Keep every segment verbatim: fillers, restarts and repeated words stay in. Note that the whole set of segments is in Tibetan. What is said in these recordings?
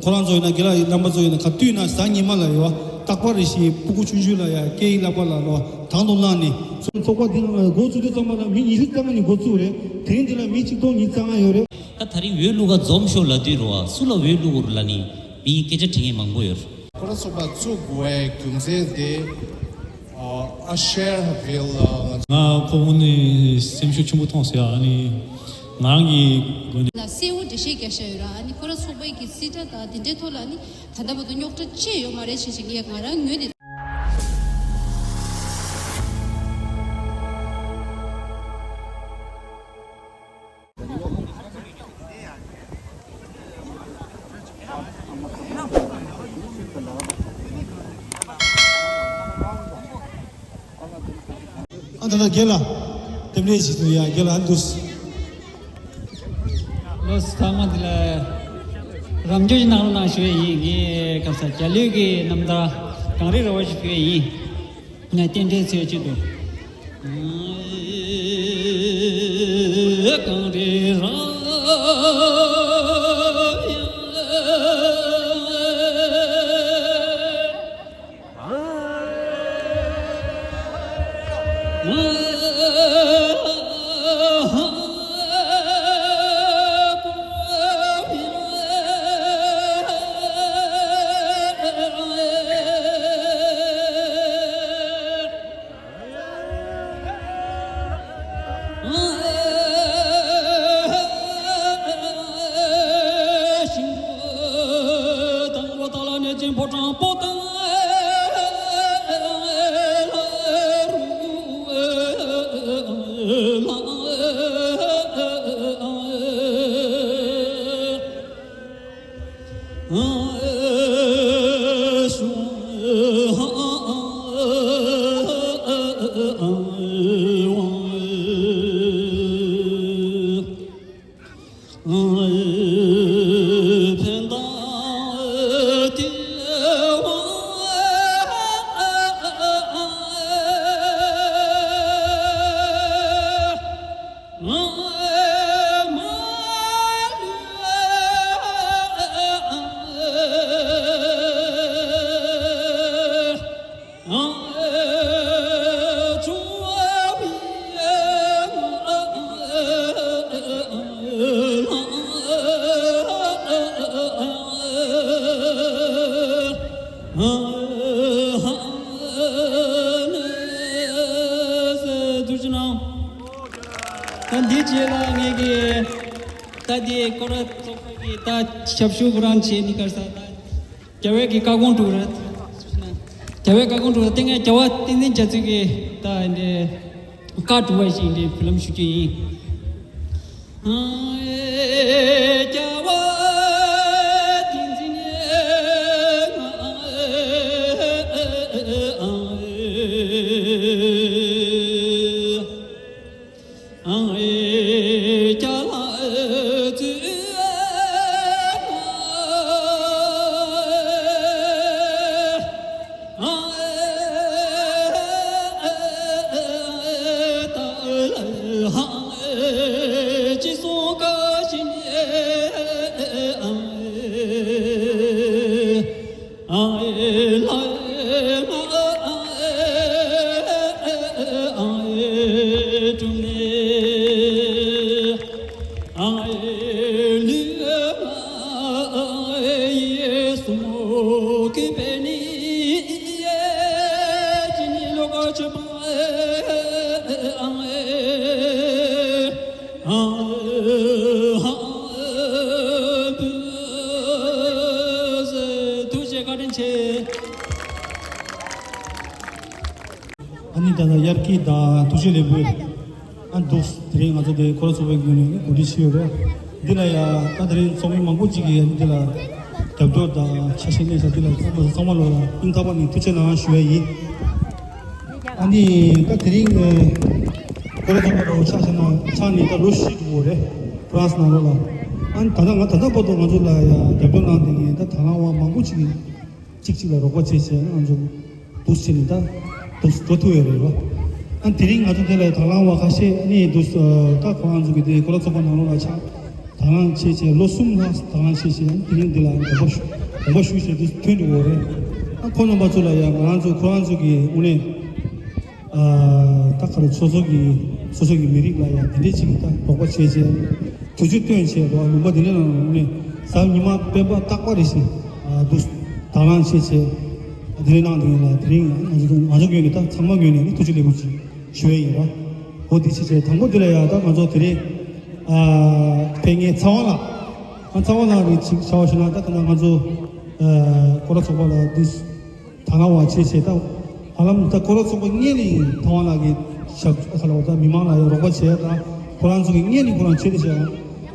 ཁོ་རང་ཚོ་ཡིན་ན་དགེ་ལགས་ཡི་རྣམ་པ་ཚོ་ཡིན་ན་ག་དུས་ན་གཟའ་ཉི་མ་ལ་ཡོད་བ། རྟག་པར་རེ་བཞིན་སྤུ་གུ་ཆུང་ཆུང་ལ་ཡ་སྐད་ཡིག་བསླབ་པ་ལ་ལོ་དང་དུ་བླངས་ནས། ཚོགས་པ་འདི་ནང་ལ་འགོ་བཙུགས་དུས་ཙམ་པ་ལ་མི་ཉི་ཤུ་རྩ་ལྔ་ནས་འགོ་བཙུགས་རེད། དེ་རིང་འདི་ལ་མི་ཆིག་སྟོང་ཉིས་རྩ་ལྔ་ཡོད་རེད། ད་ད་རིང་འོས་བླུག་ག་འཛོམས་ཤོག་ལབ་དུས་རེད་བ། སུ་ལ་འོས་བླུག་དགོས་རེད་ལབ་ནི་མི་སྐད་ཆ་དྲི་མཁན་མང་པོ་ཡོད་རེད། ཁོ་ར་ཚོགས་པ་བཙུགས་དགོས་པའི་རྒྱུ་མཚན་དེ། ཨ་ཤེར་ཧ་ཕིལ་ལ་ང་ཁོ་དངོས་གནས་སེམས་ཤུགས་ཆེན་པོ་ཐོངས་ཟེར། ཨ་ནི་ང་རང་གི་སྒོ་ནས། ལ་གསལ་བོ་འགྲེལ་བཤད་རྒྱག་བཞག་ཡོད་ར། ཨ་ནི་ཁོ་ར་ཚོགས་པའི་གི་སྲིད་གྲ་དང་དེ་འདྲའི་ཐོག་ལ་ཨ་ནི་ད་ལྟ་བར་དུ་རྙོག་དྲ་ཅི་ཡོད་མ་རེད་ཞེས་ཞིག་ངས་ང་རང་ངོས་ནས། ཨ་ད་ལ་རྒན་ལགས། རྟེན་འབྲེལ་ཞིག་ཏུ་ཡ་རྒན་ལགས་ཨ་འདུག་ལོ་སི་ཐ་མ་འདི་ལ་རམ་འཇོག་ཅིག་གནང་རོགས་གནང་ཞུ་ཡས་ཡིན། ངས་ཁ་ས་རྒྱ་ལོས་ཀྱི་རྣམ་ཐར་གངས་རི་ར་བ་ཞིག་ཕུལ་ཡས་ཡིན། ང་རྟེན་འབྲེལ་ཚོས་ཆེད་དུ། གངས་རི་ར་ད་འདི་རྗེས་ལ་ངས་ཀྱི་ད་འདི་ཁོ་ར་ཚོགས་པའི་གི་ད་ཞབས་ཞུ་བུ་རང་བྱེད་ནི་གར་ས་ད་རྒྱལ་བའི་གི་བཀའ་དགོངས་དྲུག་ར། རྒྱལ་བའི་བཀའ་དགོངས་དྲུག་ར་དེ་ངས་རྒྱལ་བ་བསྟན་འཛིན་རྒྱ་མཚོའི་གི་ད་འདི་བཀའ་དྲུག་པ་ཞིག་འདི་བུ་ལམ་ཞུ་རྒྱུ་ཡིན། རྒྱལ་བ་བསྟན་འཛིན། ཐུགས་རྗེ་བཀའ་དྲིན་ཆེ། ཨ་ནི་ད་ལྟ་དབྱར་སྐྱིད་དང་ཐུགས་རྗེ་ལེགས་འབུལ། ཨ་འདུག་དེ་རིང་ང་ཚོ་དེ་ཁོ་ར་ཚོགས་པའི་ངོས་ནས་གོ་སྒྲིག་ཞུས་ཡོད་རེད། འདི་ལ་ཡ་ད་དེ་རིང་ཚོགས་མི་མང་པོ་ཅིག་གིས་འདི་ལ་རྒྱབ་སྐྱོར་དང་ཆ་ཤས་གནས་ས་འདི་ལ་ཚང་མ་ཚང་མ་ལོ་ལ་སྙིང་ཐག་པ་ནས་ཐུགས་རྗེ་གནང་ཞུ་ཡ་ཡིན། ཨ་ནི་ད་དེ་རིང་ཁོ་ར་ཚོགས་པ་ལོ་ཆགས་ཤིག་ན་ཆགས་ནས་ད་ལོ་བཞི་འགྲོ་གི་རེད། ཕ་རན་སི་ནང་ལོགས་ལ། ཨ་ནི་ད་ལྟ་ང་ད་ལྟ་བར་དུ་ང་ཚོ་ལ་ཡ་རྒྱབ་སྐྱོར་གནང་བསྡད་མཁན་ད་དང་བླངས་པ་མང་པོ་ཅིག་གིས། གཅིག་གཅིག་ལ་རོགས་པ་བྱེད་བྱས་ང་ཚོ་འདུག་བྱས་ནས་ད་འདུག་འགྲོ་ཐུབ་ཡོད་རེད་རོ། ཨ་དེ་རིང་ང་ཚོ་དེ་ལ་དང་བླངས་པ་ཁ་ཤས་ནི་འདུག་ད་ཁོ་རང་ཚོ་གི་དེ་ཁོ་ར་ཚོགས་པ་ནང་ལོགས་ལ་ཆགས། ད་ དང་བླངས་བྱས་བྱས་ལོ་གསུམ་ལྷག་དང་བླངས་བྱས་བྱས་དེ་རིང་འདི་ལ་དགོངས་པ་ཞུ་དགོངས་པ་ཞུ་བྱས་འདི་ཐོན་འགྲོ་གི་རེད། ཨ་ཁོང་རྣམ་པ་ཚོ་ལ་ཡང་ང་རང་ཚོ་ཁོ་རང་ཚོ་གི་དངོས་གནས་ཨ་ད་ག་རེ་སོ་སོ་གི་སོ་སོ་གི་མི་རིགས་ལ་ཡང་དེ་འདྲས་ཅིག་གི་ད་རོགས་པ་བྱས་བྱས་གྲོས་ཆོད་བཏོན་བྱས་རོགས་ལུང་པ་དེ་འདྲས་ནང་དངོས་གནས་གཟའ་ཉི་མ་སྤེན་པ་རྟག་པ་རེ་བཞིན་ཨ་འདུག་དང་བླངས་བྱས་བྱས་དེ་འདྲས་གནང་དེ་ཡིན་ལ་དེ་རིང་ང་ཚོ་ང་ཚོ་ངོས་ནས་ད་ཚང་མ་ངོས་ནས་ནི་ཐུགས་རྗེ་ལེགས་འབུལ་ཞུ་ཡས་ཡིན་ར། འོ་དེ་བྱས་བྱས་དང་པོ་དེ་ལ་ཡང་ད་ང་ཚོ་དེ་རིང་ཨ་ཕེབས་མཁན་ཚེ་དབང་ལགས། ཨ་ཚེ་དབང་ལགས་ཀྱི་ཅིག་བྱ་བ་ཞུ་ན་ད་ད་ང་ཚོ་ཨ་སྐོར་ར་ཚོགས་པ་ལ་འདི་དང་བླངས་བ་བྱས་བྱས་ད་ཧ་ལམ་ད་སྐོར་ར་ཚོགས་པ་སྔོན་ནས་ཚེ་དབང་ལགས་ཀྱི་ཞབས་ཁ་ལ་བ་ད་མི་མང་ལ་ཡང་རོགས་པ་བྱས་ད་ཁོ་རང་ཚོ་གི་སྔོན་ནས་ཁོ་རང་བྱས་ཏེ་བྱས་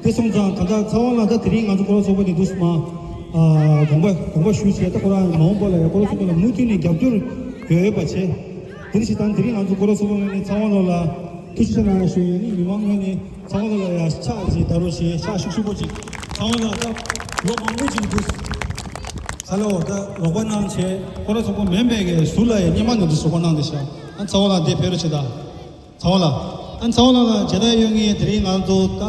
དེ་སོང་ཙང་ད་ལྟ་ཚེ་དབང་ལགས་ད་དེ་རིང་ང་ཚོ་སྐོར་ར་ཚོགས་པ་ནས་འདུག་སེ་མ་ཨ་དགོངས་པ་དགོངས་པ་ཞུས་བྱས་ད་ཁོ་རང་མ་འོངས་པ་ལ་ཡང་སྐོར་ར་ཚོགས་པ་ལ་མུ་མཐུད་ནས་རྒྱབ་སྐྱོར་ཡོད་ཡོད་པ་བྱས། དེ་ནི་ཞིག་དང་དེ་རིང་ང་ཚོ་སྐོར་ར་ཚོགས་པ་ངོས་ནས་ཚེ་དབང་ལགས་ལ་ཐུགས་རྗེ་ཆེ་གནང་ཞུ་ཡོད། ནི་མི་མང་ངོས་ནས་ཚེ་དབང་ལགས་ལ་ཡང་ཕྱག་ཅིག་ད་རུང་ཞེས་ཕྱག་ཤུགས་ཆེན་པོ་ཅིག་ཚེ་དབང་ལགས་ད་ལོ་མང་པོ་ཅིག་འདུག་ས་ལ་འོ་ད་རོགས་པ་གནང་བྱས་སྐོར་ར་ཚོགས་པ་མིན་པའི་གི་ཟུར་ལ་ཡང་སྔོན་མ་ནས་འདུག་རོགས་པ་གནང་བསྡད་ཤག་ཨ་ཚེ་དབང་ལགས་འདི་ཕེབས་རོགས་བྱེད་ད། ཚེ་དབང་ལགས། ཨ་ཚེ་དབང་ལགས་ལ་མཇལ་དར་ཡོད་མཁན་དེ་རིང་ང་ཚོ་ད་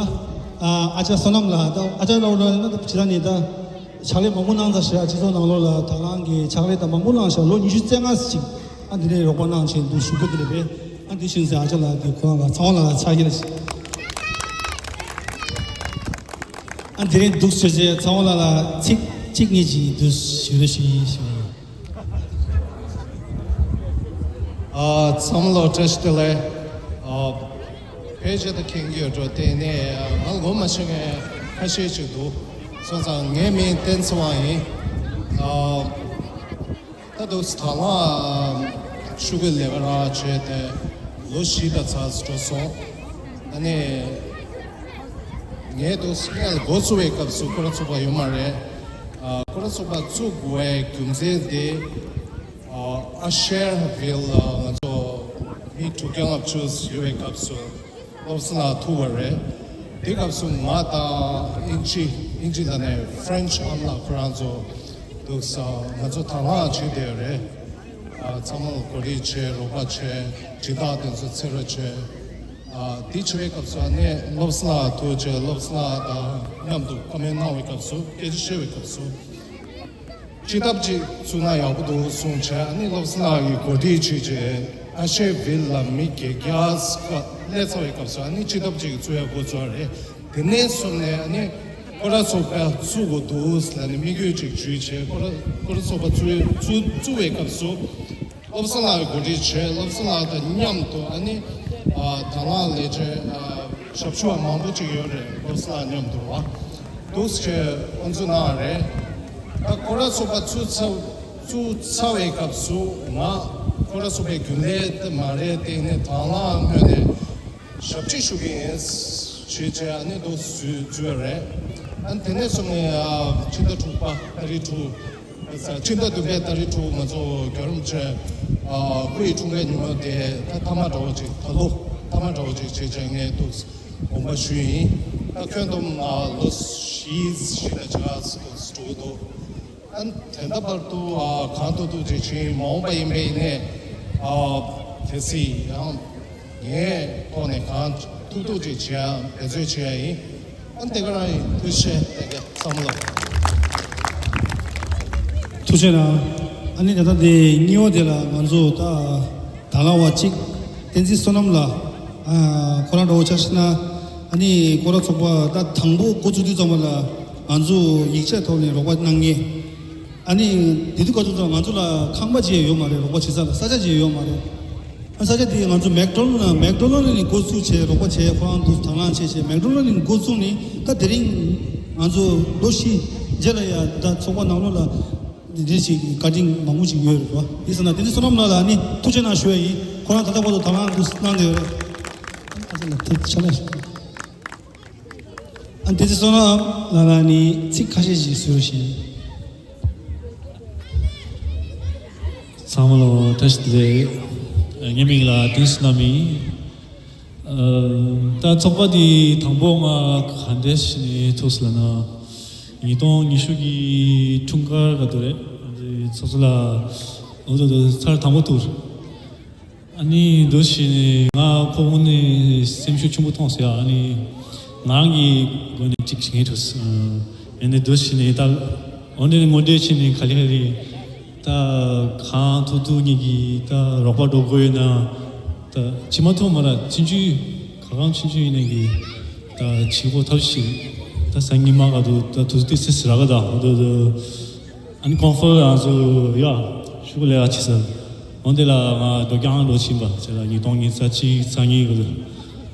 ཨ་ཅག་བསོད་ནམས་ལགས་ད་ཨ་ཅག་ལགས་ལ་ན་ད་ཇི་ལྟར་ནི་ད་ཕྱག་ལས་མང་པོ་གནང་ཚར་ཤག་སྤྱི་ཚོགས་ནང་ལོགས་ལ་དང་བླངས་ཀྱི་ཕྱག་ལས་ད་མང་པོ་གནང་ཤག་ལོ་ཉི་ཤུ་རྩ་ལྔ་ཅིག་ཨ་འདི་ནས་རོགས་པ་གནང་བྱས་འདུག་ཞུ་རྒྱུ་དེ་རེད་པས། ཨ་འདི་བཞིན་ཟེར་ཨ་ཅག་ལགས་ཀྱི་ཁོ་རང་ལ་ཚེ་དབང་ལགས་ལ་ཕྱག་ལས་ཤིག་ཨ་འདི་རིང་འདུག་ཟེར་བྱས་ཚེ་དབང་ལགས་ལ་ཚིག་གཅིག་གཉིས་ཅིག་འདུག་ཞུ་རོགས་ཞུ་ཡིན་ཞུ། ཨ་ཚང་མ་ལ་བཀྲ་ཤིས་བདེ་ལེགས། ཨ་ཕལ་ཆེར་ད་མཁྱེན་གྱི་ཡོད་འགྲོ། དེ་ནས་ང་ལ་ངོ་མ་ཤེས་མཁན་ཁ་ཤས་ཅིག་འདུག་སོང་ཙང་ངའི་མིང་བསྟན་འཛིན་དབང་ཡིན། ཨ་ད་དུང་དང་བླངས་ཤོག་གུའི་ལས་ཀ་རང་བྱས་ཏེ་ལོ་བཞི་ད་ཚར་འགྲོ་སོང་། ཨ་ནི་ངས་དུང་སྔོན་ལ་འགོ་བཙུགས་པའི་སྐབས་སུ་སྐོར་ར་ཚོགས་པ་ཡོད་མ་རེད། ཨ་སྐོར་ར་ཚོགས་པ་བཙུགས་དགོས་པའི་རྒྱུ་མཚན་དེ་ཨ་ཨ་ཤེར་ཝིལ་ལ་ང་ཚོ་མི་དྲུག་བརྒྱ་ལྔ་བཅུ་ཡོད་པའི་སྐབས་སུ་སློབ་གསོ་ལ་ཐུག་པ་རེད། དེ་སྐབས་སུ་ང་དང་ཨིན་ཇི་ཨིན་ཇི་ལ་ནས་ཧྥ་རན་ཆི་ཨམ་ལགས་ཁོ་རང་ཚོ་འདུག་ས་ང་ཚོ་དང་བླངས་བྱས་བསྡད་ཡོད་རེད། ཨ་ཚང་མ་ལ་གོ་སྒྲིག་བྱས་རོགས་པ་བྱས་སྦྱིན་བདག་དེ་ཚོ་འཚོལ་རོགས་བྱས། ཨ་དེ་བྱེད་པའི་སྐབས་སུ་ཨ་ནི་སློབ་གསོ་ལ་ཐུག་བྱས་སློབ་གསོ་ལ་དང་མཉམ་དུ་བཀའ་མོལ་གནང་བའི་སྐབས་སུ་སྐད་ཆ་བཤད་པའི་སྐབས་སུ། སྤྱི་ཐབ་ཅིག་བཙུགས་ན་ཡག་པོ་འདུག་གསུངས་བྱས་ཨ་ནི་སློབ་གསོ་ལགས་ཀྱིས་གོ་སྒྲིག་བྱས་བྱས་ཨ་ཤེ་ཝིལ་ལ་མི་བརྒྱད་བརྒྱ་སླེབས་ཚར་བའི་སྐབས་སུ་ཨ་ནི་སྤྱི་ཐབ་ཅིག་བཙུགས་ཡག་འགོ་བཙུགས་པ་རེད། དེ་ནས་བཟུང་ནས་ཨ་ནི་སྐོར་ར་ཚོགས་པ་བཙུགས་དགོས་འདུག་ལ་ནི་དམིགས་ཡུལ་ཅིག་བརྗོད་བྱས་སྐོར་ར་སྐོར་ར་ཚོགས་པ་བཙུགས་བཙུགས་བཙུགས་པའི་སྐབས་སུ། སློབ་གསོ་ལགས་གོ་སྒྲིག་བྱས་སློབ་གསོ་ལགས་དང་མཉམ་དུ་ཨ་ནི་ཨ་དང་བླངས་ལས་བྱེད་ཨ་ཞབས་ཞུ་བ་མང་པོ་ཅིག་ཡོད་རེད། སློབ་གསོ་ལགས་མཉམ་དུ་རོགས་འདུག་བྱས་དབུ་འཛུགས་གནང་བ་རེད། ད་སྐོར་ར་ཚོགས་པ་བཙུགས་ཚར་བཙུགས་ཚར་བའི་སྐབས་སུ་ང་སྐོར་ར་ཚོགས་པའི་རྒྱུན་ལས་དེ་མ་རེད་དེ་ནས་དང་བླངས་ངོས་ནས་ཞབས་ཕྱི་ཞུ་གི་ཡིན་ཞེས་བྱས་ཨ་ནི་འདུག་བཟོས་བཟོས་པ་རེད། ཨ་ནི་དེ་ནས་བཟུང་ནས་ཨ་ཕྱི་ཟླ་དྲུག་པ་ཏ་རིག་དྲུག་སྤྱི་ཟླ་བདུན་པའི་ཏ་རིག་དྲུག་ང་ཚོ་རྒྱལ་བ་རིན་པོ་ཆེ་སྐུ་ཡི་འཁྲུངས་སྐར་ཉིན་མོ་དེ་ད་མཐའ་མ་འདྲ་བོ་ཅིག་ད་ལོ་མཐའ་མ་འདྲ་བོ་ཅིག་བྱས་བྱས་ངས་འདུག་དགོངས་པ་ཞུས་ཡིན། ད་ཁྱོན་བསྡོམས་ལོ་བཞི་བཞི་དང་ཕྱེད་ཀ་འགྲོ་གི་འདུག་ཨ་དེ་འདྲ་བར་དུ་གང་ཐུབ་ཐུབ་ཅིག་བྱས་མ་འོངས་པ་ཡིན་པའི་ནས་གལ་སྲིད་ཡང་ངས་ཐོག་ནས་གང་ཐུབ་ཐུབ་ཅིག་བྱེད་ཡ་འབད་རྩོལ་བྱེད་ཡ་ཡིན། ཨ་དེ་ག་རང་ཡིན། ཐུགས་རྗེ་ཆེ། ཐུགས་རྗེ་ཆེ་ལགས། ཐུགས་རྗེ་གནང་། ཨ་ནི་ད་ལྟ་དེ་གཉིས་པ་དེ་ལ་ང་ཚོ་ད་དང་བླངས་པ་གཅིག་བསྟན་འཛིན་བསོད་ནམས་ལགས། ཨ་ཁོ་རང་འདྲ་བོ་ཆ་བཞག་ན་ཨ་ནི་སྐོར་ར་ཚོགས་པ་ད་དང་པོ་འགོ་བཙུགས་དུས་ཙམ་པ་ལ་ང་ཚོ་ཡིག་ཆ་ཐོག་ནས་རོགས་པ་གནང་མཁན། ཨ་ནི་དེ་དུས་སྐབས་སུ་ང་ཚོ་ལ་ཁང་པ་ཅིག་ཡོད་མ་རེད། རོགས་པ་བྱེད་ས་ལ་ས་ཆ་ཅིག་ཡོད་མ་རེད། ཨ་ས་ཆ་དེ་ང་ཚོ་མེག་ཌོ་ནལ་མེག་ཌོ་ནལ་ནས་འགོ་བཙུགས་བྱས་རོགས་པ་བྱས་ཁོ་རང་འདུག་དང་བླངས་བྱས་བྱས་མེག་ཌོ་ནལ་ནས་འགོ་བཙུགས་ནས་ད་དེ་རིང་ང་ཚོ་ལོ་བཞི་རྗེས་ལ་ཡ་ད་ཚོགས་པ་ནང་ལོགས་ལ་འདི་འདྲ་ཞིག་བཀའ་དྲིན་མང་པོ་ཞིག་ཡོད་རེད་བ། དེ་ཟེར་ན་དེ་ནི་བསོད་ནམས་ལགས་ལ་ནི་ཐུགས་རྗེ་གནང་ཞུ་ཡ་ཡིན། ཁོ་རང་ད་ལྟ་བར་དུ་དང་བླངས་འདུག་གནང་བསྡད་ཡོད་རེད། ཨ་ཅག་ལགས་ཐུགས་རྗེ་ཆེ་ལགས། ཨ་དེ་ཚེ་བསོད་ནམས་ལགས་ལ་ནི་ཚིག་ཁ་ཤས་ཤིག་གསུང་རོགས་ཞུ། ཚང་མ་ལ་བཀྲ་ཤིས་བདེ་ལེགས། ངའི་མིང་ལ་བསྟན་བསོད་ནམས་ཡིན། ཨ་ད་ཚོགས་པ་འདི་དང་པོ་ང་ག་འདྲས་ཞིག་ནས་ཐུག་སོང་ལབ་ན། ཉིས་སྟོང་ཉི་ཤུ་གི་འཁྲུངས་སྐར་ག་དུས་རེད། འདི་ཚོགས་གཙོ་ལགས་འོ་དོ་དོ་ཚར་དང་པོ་ཐུག་ཨ་ནི་འདུག་བྱས་ནས་ང་ཁོ་དངོས་གནས་སེམས་ཤུགས་ཆེན་པོ་ཐོངས་ཟེར་ཡ། ཨ་ནི་ ང་རང་གི་སྒོ་ནས་གཅིག་བྱེད་ངེས་འདུག་ཨ། ཡང་ནས་འདུག་བྱས་ནས་ད་འོན་ཏེ་ངོ་འདྲེས་བྱས་ནས་ག་ལེ་ག་ལེ་ད་གང་ཐུབ་ཐུབ་ཉིད་ཀྱིས་ད་རོགས་པ་འགྲོ་དགོས་ཡོད་ན་ད་བྱེད་མ་ཐུབ་མ་ར་ཆུང་ཆུང་ག་གང་ཆུང་ཆུང་ཡིན་ནས་ཀྱི་ད་བྱེད་དགོས་ཐབས་ཤིག་ད་སང་ཉིན་མ་ག་དུ་ད་དུས་ཚོད་ཏི་སེ་སི་ར་ག་ད་འོ་དུ་དུ། ཨ་ནི་ཀོང་ཧྥུ་ང་ཚོ་ཡ་ཤུགས་ལས་ཡ་ཆེ་ས། འོན་ཏེ་ལ་ང་རྡོ་རྐྱང་འགྲོ་ཕྱིན་པ་ཆེ་ལ་ཉིས་སྟོང་ཉི་ཤུ་རྩ་གཅིག་རྩ་གཉིས་གི་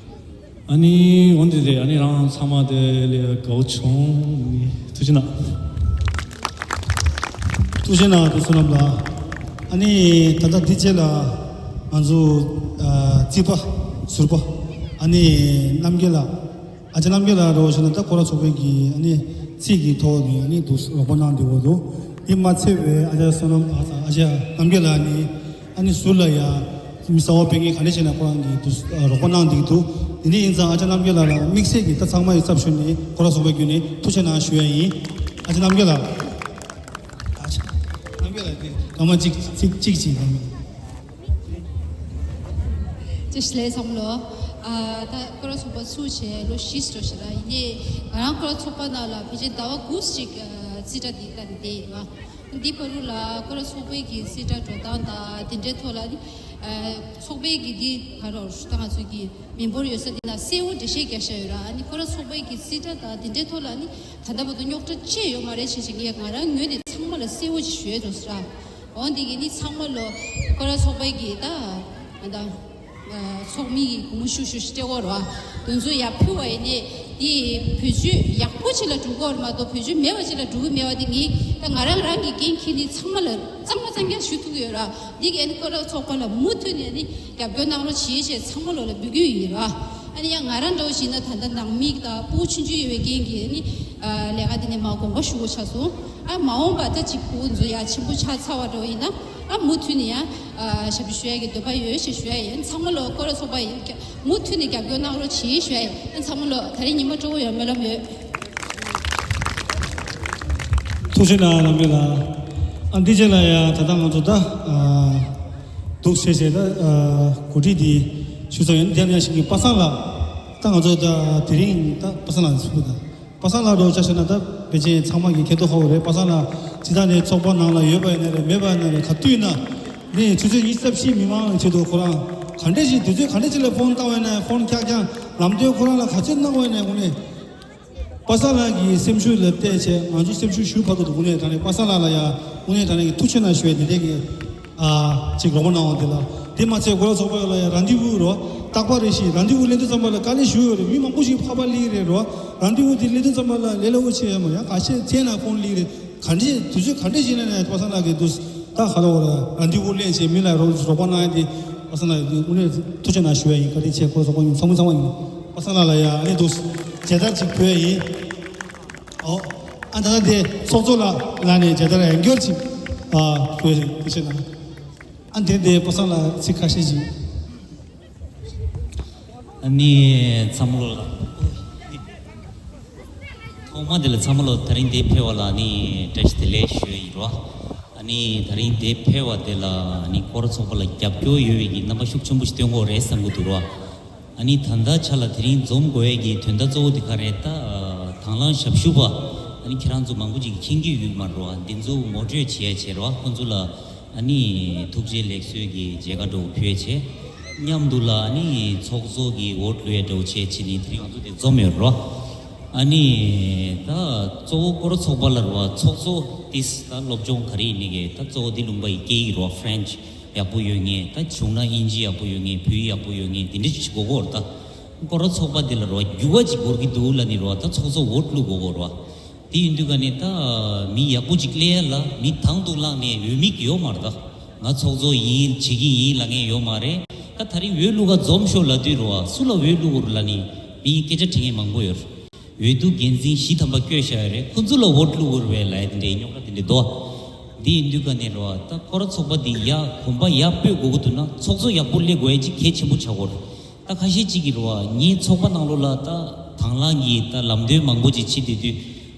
ཨ་ནི་འོན་ཏེ་དེ་ཨ་ནི་རང་ཚང་མ་དེ་ལས་དགའ་བོ་བྱུང་། ཐུགས་རྗེ་གནང་། ཐུགས་རྗེ་གནང་། དུ་བསོད་ནམས་ལགས། ཨ་ནི་ད་ལྟ་འདི་རྗེས་ལ་ང་ཚོ་ཨ་རྩིས་པ་ཟུར་པ་ཨ་ནི་རྣམ་རྒྱལ་ལགས། ཨ་ཅག་རྣམ་རྒྱལ་ལགས་རོགས་བྱས་ན་ད་སྐོར་ར་ཚོགས་པའི་གི་ཨ་ནི་རྩིས་ཀྱི་ཐོག་ནས་ཨ་ནི་འདུག་རོགས་པ་གནང་བསྡད་ཡོད་འདུག་དེ་མ་ཚད་པའི་ཨ་ཅག་བསོད་ནམས་ཨ་ཅག་རྣམ་རྒྱལ་ལགས་ནི་ཨ་ནི་ཟུར་ལ་ཡ་མི་གསར་པ་ཕེབས་མཁན་ག་འདྲ་བྱས་ན་ཁོ་རང་གི་འདུག་རོགས་པ་གནང་བསྡད་འདུག་དེ་འདྲ་ཡིན་ཙང་ཨ་ཅག་རྣམ་རྒྱལ་ལགས་ལ་དམིགས་བསལ་གྱི་ད་ཚང་མ་ཡི་ཚབ་ཞུས་ནས་སྐོར་ར་ཚོགས་པའི་བརྒྱུད་ནས་ཐུགས་རྗེ་གནང་ཞུ་ཡ་ཡིན། ཨ་ཅག་རྣམ་རྒྱལ་ལགས། ཨ་ཅག་རྣམ་རྒྱལ་ལགས་དེ་སྐར་མ་གཅིག་གཅིག་གཅིག་གཅིག་གནང་། ཅེས་ལས་བསམ་བློ། ཨ་ད་སྐོར་ར་ཚོགས་པ་ཚུགས་བྱས་ལོ་བཞི་ཙམ་ཞིག་ལ་ཡིན་ནའི་ང་རང་སྐོར་ར་ཚོགས་པ་ནང་ལ་ཕལ་ཆེར་ཟླ་བ་དགུ་ཞིག་ཨ་རྩིས་ཁྲ་འདི་ལྟ་ནས་བསྡད་ཡོད་པ། འདི་བར་དུ་ལ་སྐོར་ར་ཚོགས་པའི་གི་རྩིས་ཁྲ་འགྲོ་སྟངས་དང་དེ་འདྲའི་ཐོག་ལ་ནི་ཨ་ཚོགས་པའི་གི་འདི་ག་རེ་ད་ང་ཚོ་གི་མི་འབོར་ཡོད་ས་འདི་ན་གསལ་བོ་འགྲེལ་བཤད་རྒྱག་བཞག་ཡོད་ར། ཨ་ནི་སྐོར་ར་ཚོགས་པའི་གི་རྩིས་ཁྲ་དང་དེ་འདྲའི་ཐོག་ལ་ནི་ད་ལྟ་བར་དུ་རྙོག་དྲ་ཅི་ཡོད་མ་རེད་ཞེས་ཞིག་ངས་ང་རང་ངོས་ནས་ཚང་མ་ལ་གསལ་བོ་ཅིག་ཞུ་ཡས་འདུག་ཟེར་ར། འོ་འདི་གི་ནི་ཚང་མ་ལོ་སྐོར་ར་ཚོགས་པའི་གི་ད་ད་ད་ཚོགས་མི་གི་གུང་ཤུ་ཤུ་ཤི་སྤྲད་འོར་བ་དེ་ཚོ་ཡར་ཕུལ་བ་ཡིན་ནས་དེ་བེད་སྤྱོད་ཡག་པོ་ཅིག་ལ་འགྲོ་གི་ཡོད་མ་གཏོགས་བེད་སྤྱོད་མེད་པ་ཅིག་ལ་འགྲོ་གི་མེད་པ་དེ་ངས་ད་ང་རང་རང་གི་འགན་འཁྱེར་ནས་ཚང་མ་ལ་གཙང་མ་གཙང་རྐྱང་ཞུ་ཐུབ་ཀྱི་ཡོད་ར། འདི་གི་ཨ་ནི་སྐོར་ར་ཚོགས་པ་ལ་མུ་མཐུད་ནས་ཨ་ནི་རྒྱབ་སྐྱོར་གནང་རོགས་བྱེད་ཅེས་ཚང་མ་ལོ་ལ་འབོད་སྐུལ་ཡིན་ར། ཨ་ནི་ཡང་ང་རང་འདྲ་བོ་ཞིག་ན་ད་ལྟ་ནང་མི་དང་ཕྲུ་གུ་ཆུང་ཆུང་ཡོད་པའི་རྐྱེན་གྱིས་ནི་ཨ་ལས་ཀ་འདི་ནས་མ་དགོངས་པ་ཞུ་དགོས་ཆགས་སོང་། ཨ་མ་འོངས་པ་ད་ཅིག་ཕྲུ་གུ་ཚོ་ཡ་ཆེན་པོ་ཆགས་ཚར་བ་འདྲ་བོ་ཡིན་ན་ཨ་མུ་མཐུད་ནས་ཡང་ཨ་ཞབས་ཞུ་ཞུ་ཡ་གི་འདོད་པ་ཡོད་ཞེས་ཞུ་ཡ་ཡིན། ཚང་མ་ལོ་སྐོར་ར་ཚོགས་པ་ཡིན་མུ་མཐུད་ནས་རྒྱབ་སྐྱོར་གནང་རོགས་བྱེད་ཞུ་ཡ་ཡིན། ཨ་ཚང་མ་ལོ་ད་རིང་ཉི་མ་སྤྲོ་བོ་ཡོད་སྨོན་ལམ་ཡོད། ཐུགས་རྗེ་གནང་རྣམ་རྒྱལ་ལགས། ཨ་འདི་རྗེས་ལ་ཡ་ད་ལྟ་ང་ཚོ་ད་ཨ་འདུག་བྱས་བྱས་ད་ཨ་གོ་སྒྲིག་འདི་ཞུ་ས་ཡོད། དེ་ནས་ཞིག་གི་པ་སངས་ལགས་ད་ང་ཚོ་ད་དེ་རིང་ད་པ་སངས་ལགས་ཚུགས་ད། པ་སངས་ལགས་འགྲོ་ཆ་བྱས་ན་ད་ཕལ་ཆེར་ཚང་མ་གི་མཁྱེན་རྟོགས་ཧ་གོ་རེད། པ་སངས་ལགས་ཇི་ལྟར་ནས་ཚོགས་པ་ནང་ལ་ཡོད་པ་ཡིན་ན་རེད་མེད་པ་ཡིན་ན་རེད་ག་དུས་ན་ནི་ཆུ་ཚོད་ཉི་ཤུ་རྩ་བཞི་མི་མང་ཆེད་དུ་ཁོ་རང་ག་འདྲས་ཞིག་དུས་ཚོད་ག་འདྲས་ཞིག་ལ་ཕོན་བཏང་བ་ཡིན་ན་ཕོན་ཁྱག་ཁྱག་ལམ་སྟོན་ཁོ་རང་ལ་ག་ཚོད་གནང་བ་ཡིན་ན་དངོས་གནས་པ་སངས་ལགས་ཀྱི་སེམས་ཤུགས་ལ་བལྟས་བྱས་ང་ཚོ་སེམས་ཤུགས་ཞུ་ཕ་གི་འདུག་དངོས་གནས་དྲང་གནས་པ་སངས་ལགས་ལ་ཡ་དངོས་གནས་དྲང་གནས་ཀྱི་ཐུགས་རྗེ་གནང་ཞུ་བའི་དེ་འདྲས་ཀྱི། ཨ་ཅིག་རོགས་པ་གནང་བ་དེ་ལ། དེ་མ་ཚད་སྐོར་ར་ཚོགས་པ་ལ་ཡང་རན་དི་ཝུ་རོ། རྟག་པར་རེ་བཞིན་རན་དི་ཝུ་ལེན་དུས་ཙམ་པ་ལ་དཀའ་ལས་ཞུ་ཡོད་རེད། མི་མང་པོ་ཞིག་ཕར་ཕར་སླེབས་རེད་རོ། རན་དི་ཝུ་དེ་ལེན་དུས་ཙམ་པ་ལ་ལས་སླ་བོ་ཆེ་ཡང་མ་ཡང་ཁ་ཤས་བཙལ་ན་ཕོན་སླེབས་རེད། ག་འདྲས་དུས་ཚོད་ག་འདྲས་ཞིག་ན་ནས་པ་སངས་ལགས་ཀྱི་འདུག་ད་ཁ་ལོ་ར་རན་དི་ཝུ་ལེན་བྱས་མི་ལ་རོགས་རོགས་པ་གནང་ཡ་དེ་པ་སངས་ལགས་ཀྱི་དངོས་གནས་ཐུགས་རྗེ་གནང་ཞུ་ཡ་ཡིན། བཀའ་དྲིན་ཆེ། སྐོར་ར་ཚོགས་པ་ཡིན་ཚང་མ་ཚང་མ་ཡིན། པ་སངས་ལགས་ལ་ཡ་ཨ་ནི་འདུག་མཇལ་དར་ཅིག་ཕུལ་ཡ་ཡིན། ཨོ། ཨ་ད་ལྟ་དེ་ཚོགས་གཙོ་ལགས་ལ་ནས་མཇལ་དར་ཡང་བསྐྱར་ཅིག་ཨ་ཕུལ་ཡ་ཡིན། ཐུགས་རྗེ་གནང་། ཨ་འདི་འདི་པ་སངས་ལགས་ཚིག་ཁ་ཤས་ཅིག་ཨ་ནི་ཚང་མ་ལོ་ཐོག་མ་དེ་ལ་ཚང་མ་ལོ་ད་རིང་འདིར་ཕེབས་པ་ལ་ཨ་ནི་བཀྲ་ཤིས་བདེ་ལེགས་ཞུ་ཡི་རོ། ཨ་ནི་ད་རིང་འདིར་ཕེབས་པ་དེ་ལ་ཨ་ནི་སྐོར་ར་ཚོགས་པ་ལ་རྒྱབ་སྐྱོར་ཡོད་པའི་གི་རྣམ་པ་ཤུགས་ཆེན་པོ་ཞིག་སྟོན་གྱི་ཡོད་རེད་བསམ་གྱི་འདུག་རོ། ཨ་ནི་ད་ལྟ་ཆ་ལ་དེ་རིང་འཛོམས་དགོས་ཡས་ཀྱི་དོན་དག་གཙོ་བོ་དེ་ག་རེད་ད། དང་བླངས་ཞབས་ཞུ་བ་ཨ་ནི་ཁྱེད་རང་ཚོ་མང་པོ་ཅིག་མཁྱེན་གྱི་ཡོད་མ་རེད་བ། འདི་ཚོ་ངོ་སྤྲོད་བྱེད་ཡས་བྱེད་རོགས། ཁོང་ཚོ་ལ་ཨ་ནི་ཐུགས་རྗེ་ལེགས་གསོལ་གྱི་མཇལ་ཁ་འདྲ་བོ་ཕུལ་ཡས་བྱེད། མཉམ་དུ་ལ་ཨ་ནི་ཚོགས་གཙོ་གི་འོས་བླུག་ཡས་འདྲ་བོ་བྱེད་བྱེད་ནི་དེ་རིང་ང་ཚོ་དེ་འཛོམས་ཡོད་རོགས། ཨ་ནི་ད་གཙོ་བོ་སྐོར་ར་ཚོགས་པ་ལ་རོགས་ཚོགས་གཙོ་ཏིས་ད་སློབ་སྦྱོང་ག་རེ་ཡིན་ནི་གི་ད་གཙོ་བོ་འདི་ལུང་པ་ཡི་སྐད་ཡིག་རོགས་French། ཡག་པོ་ཡོད་ངེས། ད་བྱུང་ན་དབྱིན་ཇི་ཡག་པོ་ཡོད་ངེས། བོད་ཡིག་ཡག་པོ་ཡོད་ངེས། དེ་འདྲ་ཅིག་དགོས་ཀྱི་ཡོད་རེད་ད། སྐོར་ར་ཚོགས་པ་འདི་ལ་རོ་འགྱུར་བ་ཅིག་དགོས་ཀྱི་འདུག་ལབ་ནི་རོ་ད་ཚོགས་གཙོ་འོས་བླུག་དགོས་ཀྱི་ཡོད་རེད་བ། དེ་ཡིན་དུས་ག་ནས་ད་མི་ཡག་པོ་ཅིག་སླེབས་ཡ་ལ་མི་དང་དུ་བླངས་ནས་འོས་མི་ཡོད་མ་རེད་ད། ང་ཚོགས་གཙོ་ཡིན་བྱེད་ཀྱི་ཡིན་ལབ་མཁན་ཡོད་མ་རེད། ད་ད་རིང་འོས་བླུག་ག་འཛོམས་ཤོག་ལབ་དུས་རོ་སུ་ལ་འོས་བླུག་དགོས་རེད་ལབ་ནི་མི་སྐད་ཆ་དྲི་མཁན་མང་པོ་ཡོད་རེད། འོས་བསྡུ་འགན་འཛིན་བཞི་ཐམ་པ་བསྐོས་བཞག་ཡོད་རེད། ཁོ་ཚོ་ལ་འོས་བླུག་དགོས་རེད་པས་ལབ་ཡ་དེ་འདྲའི་རྙོག་དྲ་དེ་འདྲ་འདུག་འདི་ཡིན་དུས་ག་ནས་རོ་ད་སྐོར་ར་ཚོགས་པ་འདི་ཡ་གོམ་པ་ཡར་སྤོས་དགོས་ཀྱི་འདུག་ན་ཚོགས་གཙོ་ཡག་པོ་སླེབས་དགོས་ཡ་ཅིག་གལ་ཆེན་པོ་ཆགས་ཀྱི་ཡོད་རེད། ད་ཁ་ཤས་ཅིག་གིས་རོ་ངའི་ཚོགས་པ་ནང་ལོགས་ལ་ད་དང་བླངས་ཀྱི་ད་ལམ་སྟོན་མང་པོ་ཅིག་བྱེད་བསྡད་དུས་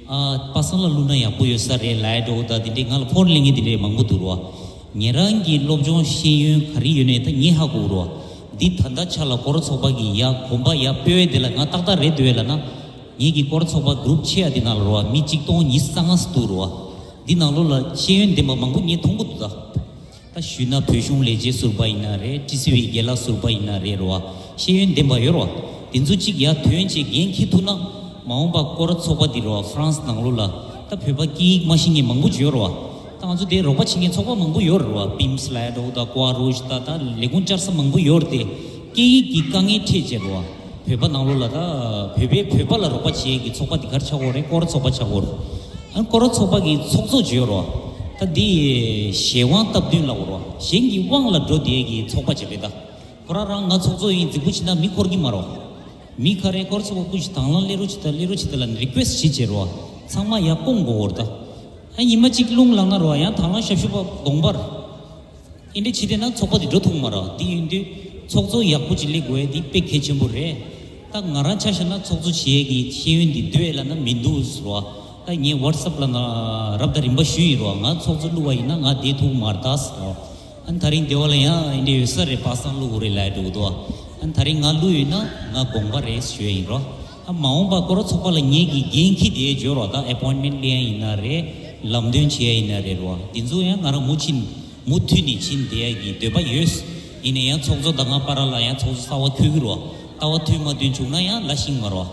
ཨ་པ་སངས་ལ་བླུགས་ན་ཡག་པོ་ཡོད་ས་རེད་ལབ་ཡ་འདྲ་བོ་ད་དེ་འདྲའི་ང་ལ་ཕོན་གླེང་མཁན་དེ་འདྲའི་མང་པོ་འདུག་རོ། ཉེ་རང་གི་སློབ་སྦྱོང་ཤེས་ཡོན་ག་རེ་ཡོད་ནའི་ད་ངས་ཧ་གོ་རོ། འདི་ད་ལྟ་ཆ་ལ་སྐོར་ར་ཚོགས་པ་གི་ཡ་གོམ་པ་ཡར་སྤོས་ཡ་དེ་ལ་ང་ཏག་ཏག་རེད་འདུག་བས་ལབ་ན་ ངེད་ཀྱི་སྐོར་ཚོགས་པ་གུ་རུབ་ཆེ་ཡ་འདི་ནང་ལ་རོ་བ་མི་གཅིག་སྟོང་ཉི་ཤུ་རྩ་ལྔ་ཙམ་འདུག་རོ་བ། འདི་ནང་ལོགས་ལ་ཤེས་ཡོན་ལྡན་པ་མང་པོ་ངས་མཐོང་གི་འདུག་ད། ད་ཞུས་ན་བོད་གཞུང་ལས་བྱེད་ཟུར་པ་ཡིན་ན་རེད། ཊི་སི་ཝི་རྒན་ལགས་ཟུར་པ་ཡིན་ན་རེད་རོ་བ། ཤེས་ཡོན་ལྡན་པ་ཡོད་རོ་བ། དེ་ཚོ་གཅིག་ཡར་ཐོན་བྱས་འགན་འཁྱེར་ཐུབ་ན། མ་འོངས་པ་སྐོར་ཚོགས་པ་འདི་རོ་བ་ཧྥ་རན་སི་ནང་ལོགས་ལ་ད་བོད་པ་སྐད་ཡིག་མ་ཤེས་མཁན་མང་པོ་ཅིག་ཡོད་རོ་བ། ད་ང་ཚོ་དེ་རོགས་པ་བྱེད་མཁན་ཚོགས་པ་མང་པོ་ཡོད་རོ་བ། པིམ་སི་ལ་ཡ་འདྲ་བོ་དང་ཀོ་ཨ་རུ་ཤི་ད་ད་ལས་ཁུངས་བཅར་ས་མང་པོ་ཡོད་རེད་དེ། སྐད་ཡིག་གི་དཀའ་ངལ་འཕྲད་བྱས་རོ་བ། བོད་པ་ནང་ལོགས་ལ་ད་བོད་པས་བོད་པ་ལ་རོགས་པ་བྱེད་ཀྱི་ཚོགས་པ་འདི་ག་རེ་ཆགས་ཀྱི་ཡོད་རེད། སྐོར་ཚོགས་པ་ཆགས་ཀྱི་ཡོད་རེད། ཨ་སྐོར་ཚོགས་པ་གི་ཚོགས་གཙོ་བྱས་རོ། ད་འདི་གཞན་དབང་སྟབས་བསྟུན་ལབ་དགོས་རོ། གཞན་གྱི་དབང་ལ་འགྲོ་བསྡད་ཀྱི་ཚོགས་པ་ཅིག་རེད་ད། ཁོ་རང་རང་ང་ཚོགས་གཙོ་ཡིན་རྫིག་པོ་བྱས་ན་མི་འཁོར་གྱི་མ་རོ། མི་ག་རེ་སྐོར་ཚོགས་པ་སྐུ་ཞིག་དང་བླངས་སླེབས་རོགས་བྱེད་ད་སླེབས་རོགས་བྱེད་ད་ལབ་ནས་རི་ཀུ་ཨེ་སི་བྱེད་བྱས་རོ། ཚང་མ་ཡར་སྐོང་དགོས་ཀྱི་ཡོད་རེད་ད། ཨ་ཉི་མ་གཅིག་རླུང་ལངས་ན་རོ་ཡང་དང་བླངས་ཞབས་ཞུ་པ་དགོངས་པར། ཨིན་འདྲ་བྱེད་བསྡད་ན་ཚོགས་པ་འདི་འགྲོ་ཐུབ་མ་རེད། དེ་ཡིན་དུས་ཚོགས་གཙོ་ཡག་པོ་ཅིག་སླེབས་དགོས་ཡ་འདི་དཔེ་གལ་ཆེན་པོ་རེད། ད་ང་རང་ཆ་བཞག་ན་ཚོགས་གཙོ་བྱེད་ཡས་ཀྱི་ཤེས་ཡོན་འདི་འདུག་ཨེ་ལབ་ན་མི་འདུག་ཟེར་བ། ད་ངས་ཝ་ཊི་སེབ་ལ་ན་རབ་དང་རིམ་པ་ཞུས་ཡིན་རོ། ང་ཚོགས་གཙོ་བླུགས་པ་ཡིན་ན་ང་བསྡད་ཐུབ་མ་རེད་ད་ཟེར་རོ། ཨ་ནི་ད་རིང་སྡེ་བ་ལ་ཡང་ཨིན་འདྲ་ཡོད་ས་རེད། པ་སངས་བླུགས་དགོས་རེད་ལབ་ཡ་འགྲོ་གི་འདུག་ཨ་ནི་ད་རིང་ང་བླུགས་ཡོད་ན་ང་དགོངས་པ་རེད་ཞུ་ཡ་ཡིན་རོ། ཨ་མ་འོངས་པ་སྐོར་ཚོགས་པ་ལ་ངེད་ཀྱི་འགན་འཁྱེར་དེ་བརྗོད་རོགས། ད་ཨེ་པོའིན་མེན་ཊི་ལེན་ཡ་ཡིན་ན་རེད། ལམ་སྟོན་བྱེད་ཡ་ཡིན་ན་རེད་རོ། དེ་ཚོ་ཡང་ང་རང་མུ་ཕྱིན་མུ་མཐུད་ནས་ཕྱིན་བསྡད་ཡ་གི་འདོད་པ་ཡོད། ཡིན་ན་ཡང་ཚོགས་གཙོ་དང་ང་བར་ལ་ཡང་ཚོགས་གཙོ་གསར་པ་འཁོད་ཀྱི་རོ། ལྟ་བ་མཐུན་མ་མཐུན་བྱུང་ན་ཡང་ལ་ཤིང་མ་རོ།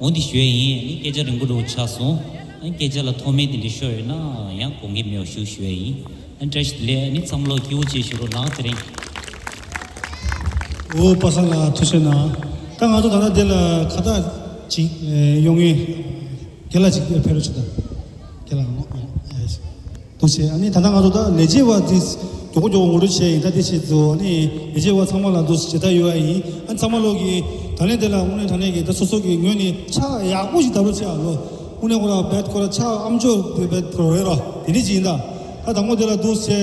འོ་འདི་ཞུ་ཡ་ཡིན། ཨ་ནི་སྐད་ཆ་རིང་པོ་འདྲ་བོ་ཆགས་སོང་། ཨ་ནི་སྐད་ཆ་ལ་མཐོ་དམན་དེ་འདྲ་ཤོར་ཡོད་ན་ཡང་དགོངས་འགལ་མེད་པ་ཞུ་ཞུ་ཡ་ཡིན། ཨ་ནི་བཀྲ་ཤིས་བདེ་ལེགས། ཨ་ནི་ཚང་མ་ལོ་སྐྱིད་པོ་བྱེད་ཞུ་རོགས་གནང་། དེ་རིང་། འོ་པ་སངས་ལགས་ཐུགས་རྗེ་གནང་། ད་ང་ཚོ་ད་ལྟ་འདི་ལ་ཁ་བཏགས་ཅིག་ཨེ་ཡོང་ངེས། རྒན་ལགས་ཅིག་ཕེབས་རོགས་བྱེད་དང་། རྒན་ལགས་ཨེ། ཐུགས་རྗེ་ཆེ། ཨ་ནི་ད་ལྟ་ང་ཚོ་ད་ལས་བྱེད་པ་འདི་མགྱོགས་པོ་མགྱོགས་པོ་ངོ་སྤྲོད་བྱས་ཡིན། ད་དེ་བྱེད་དུས་ཨ་ནི་ལས་བྱེད་པ་ཚང་མ་ལ་འདུག་སེ་མཇལ་དར་ཡོད་པ་ཡིན། ཨ་ནི་ཚང་མ་ལོག་གིས་ད་ལན་དེ་ལ་དངོས་གནས་དྲང་གནས་ཀྱི་ད་སོ་སོ་གི་ངོས་ནས་ཕྱག་ཡག་པོ་ཞིག་བརྡབ་རོགས་བྱེད་ཨ་ལོ། དངོས་གནས་ཁོ་རང་རྦད་ཁོ་རང་ཕྱག་ཨ་མཆོག་རྦད་ཁོ་རང་རེད་རོ། དེ་འདྲ་ཅིག་ཡིན་ད། ད་དང་པོ་དེ་ལ་འདུག་སེ་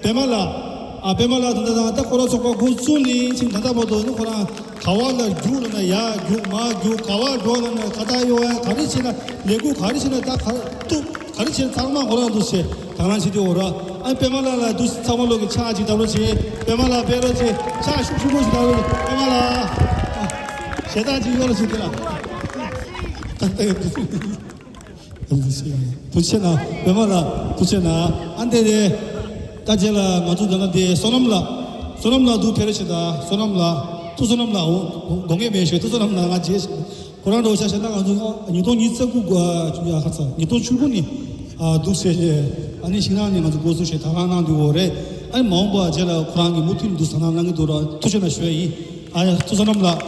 པད་མ་ལགས། ཨ་པད་མ་ལགས་ད་ད་ད་ཁོ་རང་ཚོགས་པ་འགོ་བཙུགས་ནས་ཕྱིན་ད་ལྟ་བར་དུ་ནི་ཁོ་རང་ག་བ་ལ་རྒྱུག་ལབ་ན་ཡར་རྒྱུག་མར་རྒྱུག་ག་བ་འགྲོ་ལབ་ན་ཁ་བཏགས་གཡོག་ཡ་ག་རེ་བྱེད་ན་ལས་འགུལ་ག་རེ་བྱེད་ན་ད་ག་རེ་གཏུབ་ག་རེ་བྱེད་ཚང་མ་ཁོ་རང་འདུག་སེ་དང་བླངས་བྱེད་དུ་འོ་ར། ཨ་པད་མ་ལགས་ལ་འདུག་སེ་ཚང་མ་ལོག་གིས་ཕྱག་ཅིག་བརྡབ་རོགས་བྱེད། པད་མ་ལགས་ཕེབས་རོགས་བྱེད། ཕྱག་ཤུགས་ཆེན་པོ་ཞིག་བརྡབ་རོགས་བྱེད། པད་མ་ལགས་ཞལ་ཏ་ཅིག་གཡོག་རོགས་བྱེད་དེ་ལ། ད་ལྟ་ཡོད་འདུག་ཐུགས་རྗེ་གནང་། པད་མ་ལགས་ཐུགས་རྗེ་གནང་། ཨ་འདི་རེད། ད་རྗེས་ལ་ང་ཚོ་ད་ལྟ་དེ་བསོད་ནམས་ལགས། བསོད་ནམས་ལགས་འདུག་ཕེབས་རོགས་བྱེད་དང་། བསོད་ནམས་ལགས། ཐུགས་བསོད་ནམས་ལགས། འོ་དགོངས་འགལ་མེད་ཞུ། ཐུགས་བསོད་ནམས་ལགས་ང་རྗེས་ཁོ་རང་འདྲ་བོ་ཆ་བཞག་ན་ང་ཚོ་ཉིས་སྟོང་ཉི་ཤུ་རྩ་དགུ་ག་ཡ་ཁ་ཚ་ཉིས་སྟོང་བཅུ་དགུ་ནས་ཨ་འདུག་སེ་ཨ་ནི་ཤིང་ནགས་ནས་ང་ཚོ་འགོ་བཙུགས་བྱས་དང་བླངས་གནང་འདུག་འོ་རེད། ཨ་ནི་མ་འོངས་པ་རྗེས་ལ་ཁོ་རང་གིས་མུ་མཐུད་འདུག་དང་བླངས་གནང་གི་འདུག་ར། ཐུགས་རྗེ་གནང་ཞུ་ཡ་ཡིན། ཨ་ཡ་ཐུགས་བསོད་ནམས་ལགས།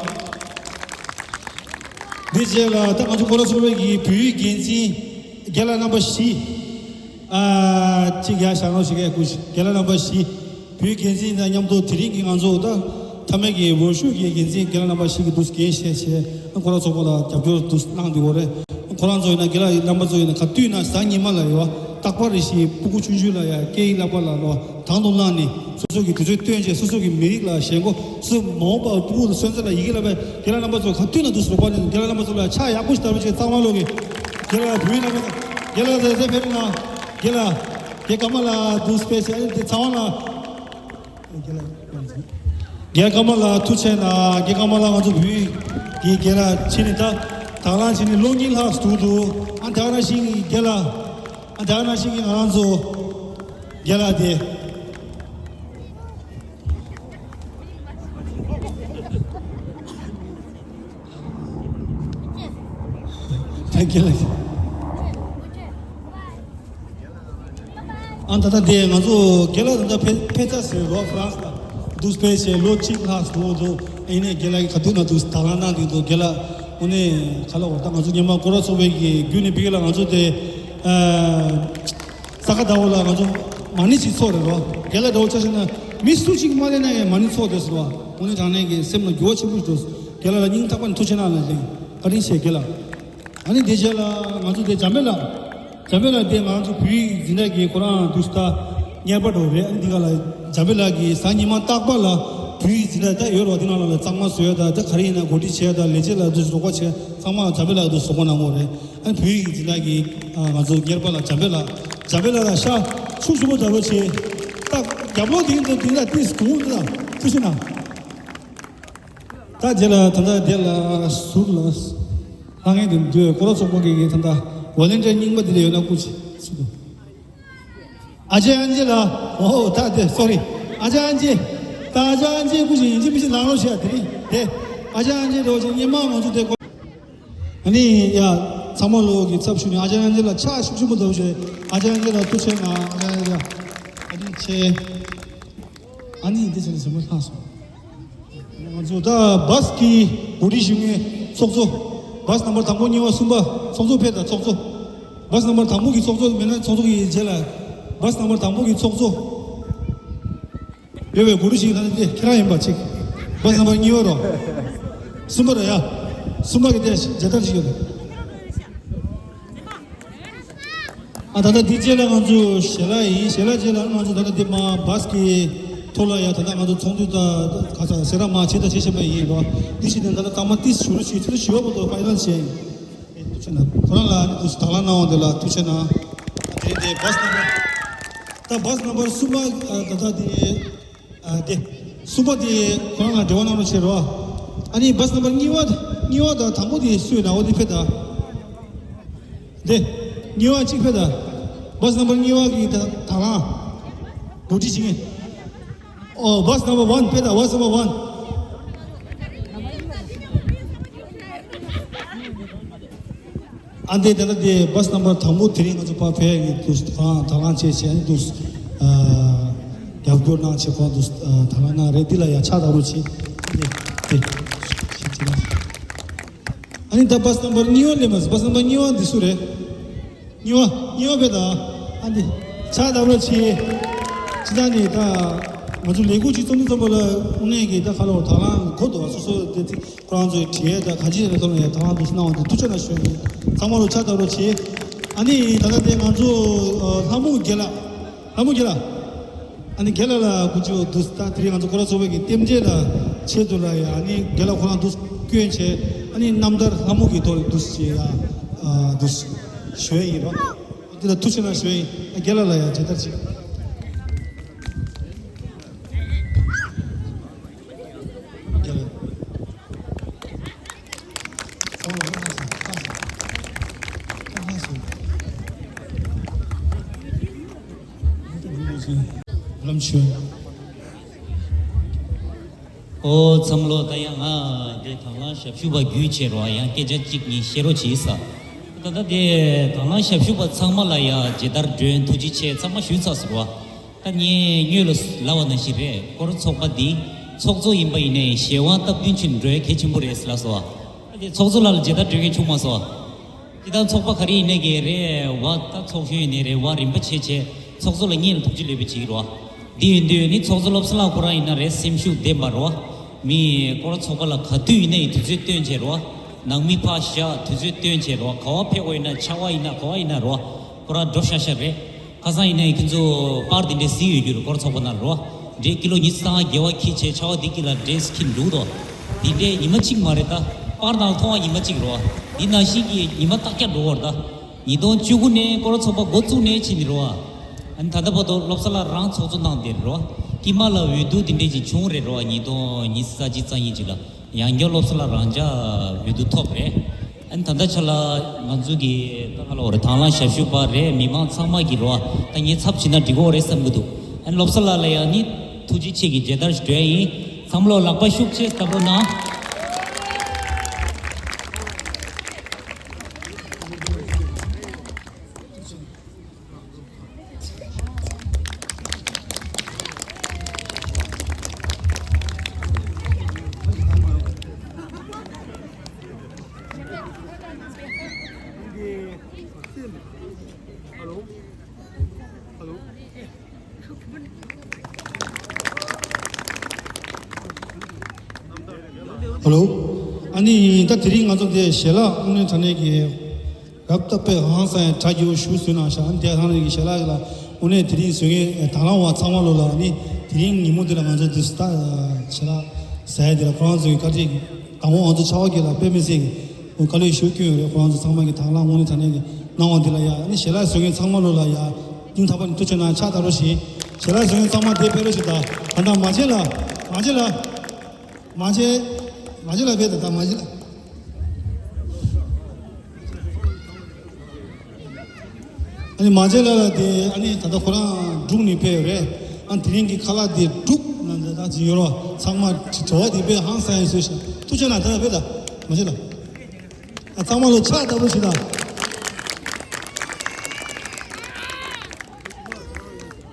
འདི་རྗེས་ལ་ད་ང་ཚོ་སྐོར་ར་ཚོགས་པའི་གི་བོད་ཡིག་འགན་འཛིན་རྒན་ལགས་རྣམ་པ་བཞི། ཨ་གཅིག་ཡར་བཞག་རོགས་ཞུ་གི་སྐུ་མཁྱེན། རྒན་ལགས་རྣམ་པ་བཞི། བོད་ཡིག་འགན་འཛིན་དང་མཉམ་དུ་དེ་རིང་གི་ང་ཚོ་ད་མཐའ་མའི་གི་འོས་ཤོག་གི་འགན་འཛིན་རྒན་ལགས་རྣམ་པ་བཞི་གིས་འདུག་འགན་བཞེས་བྱས་སྐོར་ར་ཚོགས་པ་ལ་རྒྱབ་སྐྱོར་འདུག་གནང་འདུག་འོ་རེད། ཁོ་རང་ཚོ་ཡིན་ན་རྒན་ལགས་རྣམ་པ་ཚོ་ཡིན་ན་ག་དུས་ན་གཟའ་ཉི་མ་ལ་ཡོད་པ་རྟག་པར་རེ་བཞིན་སྤུ་གུ་ཆུང་ཆུང་ལ་ཡང་སྐད་ཡིག་བསླབ་པ་ལ་ལོ། དང་དུ་བླངས་ནས་སོ་སོ་གི་དུས་ཚོད་བཏོན་བྱས་སོ་སོ་གི་མི་རིགས་ལ་ཞེན་ཁོག་སོ་མ་འོངས་པར་ཕྲུ་གུ་ལ་སོན་རྩ་ལ་ཡི་གེ་བསླབ་པའི་རྒན་ལགས་རྣམ་པ་ཚོ་ག་དུས་ན་འདུག་ཟེར་བ་ནི་རྒན་ལགས་རྣམ་པ་ཚོ་ལ་ཕྱག་ཡག་པོ་ཞིག་བསྟར་བ་བྱས་ཚང་མ་ལོག་གི་རྒན་ལགས་བུ་ཡིན་ན་རྒན་ལགས་ཟེར་ཟེར་ཕེབས་ན་རྒན་ལགས་རྒན་ཀརྨ་ལགས་འདུག་སྤེལ་བྱས་དེ་ཚང་མ་ལ་རྒན་ཀརྨ་ལགས་ཐུགས་རྗེ་གནང་། རྒན་ཀརྨ་ལགས་ང་ཚོ་བུ་ཡིན་གྱི་རྒན་ལགས་ཕྱིན་ནས་ད་དང་བླངས་བྱས་ནས་ལོ་གཉིས་ལྷག་འདུག་འདུག་ཨ་དེ་ག་ནང་བཞིན་གྱི་རྒན་ལགས། ཨ་དེ་ག་ནང་བཞིན་གྱི་ང་རང་ཚོ་རྒན་ལགས་དེ། ད་རྒན་ལགས། ཨ་ད་ལྟ་དེ་ང་ཚོ་རྒན་ལགས་ད་ལྟ་ཕེ་ཕེ་ཚ་ཟེར་རོ་ཧྥ་རན་སི་ལ་འདུག་སྤེལ་བྱས་ལོ་གཅིག་ལྷག་འདུག་འདུག་ཡིན་ནའི་རྒན་ལགས་ཀྱིས་ག་དུས་ན་འདུག་དང་བླངས་གནང་གི་འདུག་རྒན་ལགས་དངོས་གནས་ག་ལ་བར་ད་ང་ཚོ་སྔོན་མ་སྐོར་ར་ཚོགས་པའི་གི་བརྒྱུད་ནས་ཕ་གི་ལ་ང་ཚོ་དེ་ཨ། ས་ག་ཟླ་བ་ལ་ང་ཚོ་མ་ཎི་ཞིག་ཚོགས་རེད་རོ། རྒན་ལགས་འདྲ་བོ་ཆ་བཞག་ན་མི་སུ་གཅིག་མ་སླེབས་ན་ཡང་མ་ཎི་ཚོགས་བསྡད་ཟེར་བ། དངོས་གནས་དྲང་གནས་ཀྱི་སེམས་ལ་འགྱུར་བ་ཆེན་པོ་ཞིག་འགྲོ། རྒན་ལགས་ལ་སྙིང་ཐག་པ་ནས་ཐུགས་རྗེ་གནང་ལ་ལེ། བཀའ་དྲིན་ཆེ་རྒན་ལགས། ཨ་ནི་དེ་རྗེས་ལ་ང་ཚོ་དེ་འཇམ་དཔལ་ལགས། འཇམ་དཔལ་ལགས་དེ་ང་ཚོ་བོད་ཡིག་འཛིན་གྲྭ་གི་ཁོ་རང་འདུག་སྟ་གཉེར་པ་འདྲ་བོ་རེད། ཨ་ནི་འདི་ག་ལ་འཇམ་དཔལ་ལགས་ཀྱིས་གཟའ་ཉི་མ་རྟག་པར་ལ་བོད་ཡིག་འཛིན་གྲྭ་ད་ཡོད་རོ། དེ་ནང་ལ་གཙང་མ་བཟོ་ཡ་ད་ད་ག་རེ་ཡིན་ན་གོ་སྒྲིག་བྱེད་ཡ་ད་ལས་བྱེད་ལ་འདུག་བཟོ་བཀོད་བྱེད་ཚང་མ་འཇམ་དཔལ་ལགས་འདུག་བཟོ་བཀོད་གནང་གི་ཡོད་རེད། ཨ་བོད་ཡིག་འཛིན་གྲྭ་གི་ཨ་ང་ཚོ་གཉེར་པ་ལ་འཇམ་དཔལ་ལགས། འཇམ་དཔལ་ལགས་ལ་ཤ་ཤུགས་ཆེན་པོ་རྒྱབ་ལོག་བྱེད། ད་རྒྱབ་ལོག་དེ་ཚོ་དེ་འདྲ་ཏིས་གུང་འདི་ལ་ཐུགས་རྗེ་གནང་། ད་རྗེས་ལ་ད་ལྟ་དེ་ལ་ཟུར་ལ་ ལྷང་ངེ་དེ་འདུག་སྐོར་ར་ཚོགས་པ་གི་གི་ད་ལྟ་ཝོ་ལན་ཊི་ཡར་རྙིང་པ་དེ་འདྲ་ཡོད་ན་སྐུ་མཁྱེན་ཚུལ་དུ། ཨ་ཅེ་ཨན་ཅེ་ལགས། ཨོ་ད་དེ་སོ་རི། ཨ་ཅེ་ཨན་ཅེ། ད་ཨ་ཅེ་ཨན་ཅེ་སྐུ་མཁྱེན་ཡིན་གཅིག་མིན་གཅིག་ལངས་རོགས་བྱས་དེ་རིང་དེ། ཨ་ཅེ་ཨན་ཅེ་འགྲོ་བྱས་སྔོན་མ་ང་ཚོ་དེ་སྐོར། ཨ་ནི་ཡ། ཚང་མ་ལོ་གི་ཚབ་ཞུ་ནས་ཨ་ཅེ་ཨན་ཅེ་ལགས་ཕྱག་ཤུགས་ཆེན་པོ་འདུག་བྱས། ཨ་ཅེ་ཨན་ཅེ་ལགས་ཐུགས་རྗེ་གནང་། ཨ་ཅེ་ཨན་ཅེ་ལགས་ཨ་ནི་ཆེ། ཨ་ནི་འདི་ཚོ་ནི་ཟེར་མ་ཐག་སོང་། ང་ཚོ་ད་བཱས་ཀྱི་འགོ་ཁྲིད་ཞུ་མཁན་ཚོགས་གཙོ། བཱས་ནམ་བར་དང་པོ་གཉིས་པ་གསུམ་པ་ཚོགས་གཙོ་ཕེབས་དང་ཚོགས་གཙོ། བཱས་ནམ་བར་དང་པོ་གི་ཚོགས་གཙོ་མེད་ན་ཚོགས་གཙོ་གི་རྗེས་ལ། བཱས་ནམ་བར་དང་པོ་གི་ཚོགས་གཙོ། ཡོད་པའི་འགོ་ཁྲིད་ཞིག་ད་ནི་དེ་ཁྱེད་རང་ཡིན་པ་ཅིག་བཱས་ནམ་བར་གཉིས་པ་རོ། གསུམ་པ་ར་ཡ། གསུམ་པ་གི་དེ་མཇལ་དར་ཞིག་ཡོད། ཨ་ད་ལྟ་འདི་རྗེས་ལ་ང་ཚོ་ཞལ་ལག་ཡིན། ཞལ་ལག་རྗེས་ལ་ང་ཚོ་ད་ལྟ་འདི་མ་བཱས་ཀྱི་ཐོག་ལ་ཡ་ད་ལྟ་ང་ཚོ་ཚོགས་འདུ་ད་ག་ས་སེ་ར་མ་ཆེ་ད་ཆེ་བྱེད་པ་ཡིན་རོ། འདི་ཞིག་ནས་ད་ལྟ་ད་མ་ཏིས་ཞུ་རུ་ཞིག་ཚུར་ཞུ་བ་དང་ཕ་ཡི་ནལ་བྱས་ཡིན། ཐུགས་རྗེ་གནང་། ཁོ་རང་ལ་ཨ་ནི་དུ་དང་བླངས་གནང་བ་དེ་ལ་ཐུགས་རྗེ་གནང་། དེ་དེ་བཱས་ནམ་བར། ད་བཱས་ནམ་བར་གསུམ་པ་ད་ལྟ་དེ། ཨ་དེ། གསུམ་པ་དེ་ཁོ་རང་ལ་འབྲེལ་བ་གནང་རོགས་བྱེད་རོགས། ཨ་ནི་བཱས་ནམ་བར་གཉིས་པ། གཉིས་པ་དང་དང་པོ་དེ་སུ་ཡིན་ན་འོ་དེ་ཕེབས་དང་། དེ། གཉིས་པ་གཅིག་ཕེབས་དང་། བཱས་ནམ་བར་གཉིས་པ་གི་དང་དང་བླངས། འགོ་ཁྲིད་བྱེད་མཁན། ཨོ་བཱས་ནམ་བར་ཝན་ཕེབས་དང་བཱས་ནམ་བར་ཝན། ཨ་འདི་ད་ལྟ་དེ་བཱས་ནམ་བར་དང་པོ་དེ་རིང་ང་ཚོ་ཕར་ཕེབས་ཡག་གི་འདུག་ཁོ་རང་དང་བླངས་བྱས་བྱས་ནས་འདུག་ཨ་རྒྱབ་སྐྱོར་གནང་བྱས་ཁོ་རང་འདུག་ཨ་དང་བླངས་གནང་རེད། འདི་ལ་ཡ་ཕྱག་བརྡབ་རོགས་བྱེད། འདི་འདི་ཞིག་བྱེད་ན། ཨ་ནི་ད་བཱས་ནམ་བར་གཉིས་པ་སླེབས་མ་སོང་། བཱས་ནམ་བར་གཉིས་པ་འདི་སུ་རེད། གཉིས་པ་གཉིས་པ་ཕེབས་དང་། ཨ་འདི་ཕྱག་བརྡབ་རོགས་བྱེད། ཅི་ད་ནི་ད་ང་ཚོ་ལས་འགུལ་ཅིག་རྩོམ་རྩོམ་པ་ལ་དངོས་གནས་ཀྱི་ད་ཁ་ལོ་དང་བླངས་གོ་འདུག་ཨ་སོ་སོ་དེ་ཚིག་ཁོ་རང་ཚོའི་གྲས་དང་གང་ཅི་ཡིན་ཐོག་ནས་ཡང་དང་བླངས་འདུག་གནང་བ་དེ་ཐུགས་རྗེ་གནང་ཞུ་ཡིན། ཚང་མ་ལོ་ཕྱག་བརྡབ་རོགས་བྱེད། ཨ་ནི་ད་ལྟ་དེ་ང་ཚོ་ཨ་ལྷ་མོ་རྒན་ལགས། ལྷ་མོ་རྒན་ལགས། ཨ་ནི་རྒན་ལགས་ལ་སྐུ་མཁྱེན་འདུག་ད་དེ་རིང་ང་ཚོ་སྐོར་ར་ཚོགས་པའི་གི་རྟེན་འབྲེལ་ལ་ཆེད་དུ་ལ་ཡ་ཨ་ནི་རྒན་ལགས་ཁོ་རང་འདུག་སྐྱོན་བྱས། ཨ་ནི་རྣམ་ཐར་ལྷ་མོ་གི་ཐོག་ནས་འདུག་ཅེས་ཡ་ཨ་འདུག་ཞུ་ཡ་ཡིན་རོགས། དེ་ལ་ཐུགས་རྗེ་གནང་ཞུ་ཡ་ཡིན། ཨ་རྒན་ལགས་ལ་ཡ་མཇལ་དར་ཅིག་རྒན་ལགས། ལམ་ཆོས། ཨོ་ཚང་མ་ལོ། ད་ཡང་ང་དེ་དང་བླངས་ཞབས་ཞུ་བ་བརྒྱུད་བྱས་རོགས། ཡང་སྐད་ཆ་གཅིག་གཉིས་བཤད་རོགས་བྱེད་ས། ད་ལྟ་དེ་དང་བླངས་ཞབས་ཞུ་བ་ཚང་མ་ལ་ཡ་མཇལ་དར་སྒྲོན་ཐུགས་རྗེ་ཆེ་ཚང་མ་ཞུས་ཚར་སོང་རོགས། ད་ངས་སྔོན་ལ་ལབ་པ་ནང་བཞིན་རེད། སྐོར་ཚོགས་པ་འདི་ཚོགས་གཙོ་ཡིན་པ་ཡིན་ནའི་གཞན་དབང་སྟབས་བསྟུན་ཕྱིན་འགྲོ་ཡ་གལ་ཆེན་པོ་རེད་ཟེར་ལབ་སོང་བ། ད་དེ་ཚོགས་གཙོ་ལགས་ལ་མཇལ་དར་སྒྲོན་མཁན་བྱུང་མ་སོང་བ། ཅི་ད་ཚོགས་པ་ག་རེ་ཡིན་ནའི་གི་རེད་བ། ད་ཚོགས་གཞོན་ཡིན་ནའི་རེད་བ། རིམ་པ་བྱས་བྱས་ཚོགས་གཙོ་ལ་སྔོན་ལ་ཐུགས་རྗེ་ལེགས་པའི་བྱེད་ཀྱི་རོགས། འདི་ཡིན་དུས་ནི་ཚོགས་གཙོ་བློ་བཟང་ལགས་ཁོ་རང་ཡིན་ན་རེད། སེམས་ཤུགས་ལྡན་པ་རོགས། མི་སྐོར་ཚོགས་པ་ལ་ག་དུས་ཡིན་ནའི་དུས་ཚོད་སྟོན་བྱས་རོགས། ནང་མི་ཕར་བཞག་དུས་ཚོད་སྟོན་བྱས་རོགས། ག་བ་ཕེབས་དགོས་ཡིན་ན་ཆར་པ་ཡིན་ན་ག་བ་ཡིན་ན་རོགས། ཁོ་རང་འགྲོ་ཤག་ཤག་རེད། ཁ་སང་ཡིན་ནའི་ཁྱེད་ཚོ་པར་དེ་འདྲས་གཟིགས་ཡོད་རྒྱུ་རེད། སྐོར་ཚོགས་པ་ནང་རོགས། འདྲའི་ཀི་ལོ་ཉི་ཤུ་རྩ་ལྔ་བརྒལ་བ་འཁྱེར་བྱས་ཆར་པ་འདི་དཀྱིལ་ལ་འདྲེས་འཁྱེར་འདུག་དོ། འདི་འདྲའི་ཉི་མ་གཅིག་མ་རེད། ད་པར་ནང་མཐོང་བ་ཉི་མ་གཅིག་རོགས། འདི་ནང་བཞིན་གྱི་ཉི་མ་རྟག་བརྒྱ་འགྲོ་བར་ད། ཉིས་སྟོང་བཅུ་དགུ་ནས་སྐོར་ཚོགས་པ་འགོ་བཙུགས་ནས་ཕྱིན་ནི་རོ། ཨ་ནི་ད་ལྟ་བར་དུ་བློ་བཟང་ལགས་རང་ཚོགས་གཙོ་གནང་བསྡད་རོ། དཀྱིལ་མ་ལ་འོས་བསྡུ་འདི་འདྲས་ཅིག་བྱུང་རེད་རོ། ཉིས་སྟོང་ཉི་ཤུ་རྩ་གཅིག་རྩ་གཉིས་ཅིག་ལ་ཡང་བསྐྱར་བློ་བཟང་ལགས་རང་འཇགས་འོས་བསྡུ་ཐོབ་རེད། ཨ་ནི་ད་ལྟ་ཆ་ལ་ང་ཚོ་གི་ད་ག་ལ་འོ་རེད། དང་བླངས་ཞབས་ཞུ་པ་རེད། མི་མང་ཚང་མ་གི་རོ། ད་ངའི་ཚབ་བྱས་ན་འགྲིག་གི་རེད་བསམ་གི་འདུག་ཨ་ནི་བློ་བཟང་ལགས་ལ་ཡང་ནི་ཐུགས་རྗེ་ཆེ་གི་མཇལ་དར་ཞིག་སྒྲོན་ཡིན། ཚང་མ་ལོ་ལག་པ་ཤུགས་ཆེ་སྟབས་རོགས་གནང་། ཨ་ལོ། ཨ་ནི་ད་དེ་རིང་ང་ཚོ་འདི་ཞལ་ལག་དངོས་གནས་དྲང་གནས་ཀྱི་རབ་ཏུ་དཔེ་ཧང་སང་ཡང་གྲ་རྒྱས་པོ་ཞིག་བཟོས་གནང་ཤག་ཨ་ནི་དེ་ཐང་ནས་ཀྱི་ཞལ་ལག་ལ་དངོས་གནས་དེ་རིང་བཟོ་མཁན་དང་བླངས་པ་ཚང་མ་ལོ་ལ་ཨ་ནི་དེ་རིང་ཉིན་མོ་འདི་ལ་ང་ཚོ་འདི་ད་ཞལ་ལག་ཟ་ཡ་འདི་ལ་ཁོ་རང་ཚོའི་བཀའ་དྲིན་དང་པོ་ང་ཚོ་ཕྱག་དབང་གི་ལ་དཔེ་མི་སྲིད་ཀྱི་དཀའ་ལས་ཞེ་པོ་བསྐྱོན་ཡོད་རེད། ཁོ་རང་ཚོ་ཚང་མ་གི་དང་བླངས་དངོས་གནས་དྲང་གནས་ཀྱི་གནང་བ་འདི་ལ་ཡ་ཨ་ནི་ཞལ་ལག་བཟོ་མཁན་ཚང་མ་ལོ་ལ་ཡ་སྙིང་ཐག་པ་ནས་ཐུགས་རྗེ་གནང་། ཕྱག་བརྡབ་རོགས་ཞེས་ཞལ་ལག་བཟོ་མཁན་ཚང་མ་དེ་ཕེབས་རོགས་ཞེས་དང་། ད་ལྟ་མ་བྱེད་ལ་མ་བྱེད་ལ། མ་བྱེད། མ་བྱེད་ལ་ཕེབས་དང་། ད་མ་བྱེད་ལ། ཨ་ནི་མ་བྱན་ལགས་ལ་དེ་ཨ་ནི་ད་ལྟ་ཁོ་རང་འབྲུག་ནས་ཕེབས་ཡོད་རེད། ཨ་དེ་རིང་གི་ཁ་ལག་དེ་འབྲུག་ནང་དུ་ད་ཅིག་ཡོད་རོགས། ཚང་མ་བྲོ་བ་དེ་དཔེ་ཧང་སང་ཡོད་ཟེར་ཤག་ཐུགས་རྗེ་གནང་། ད་ཕེབས་ད་མ་བྱན་ལགས། ཨ་ཚང་མ་ལོ་ཕྱག་བདེ་པོ་ཞིག་དང་།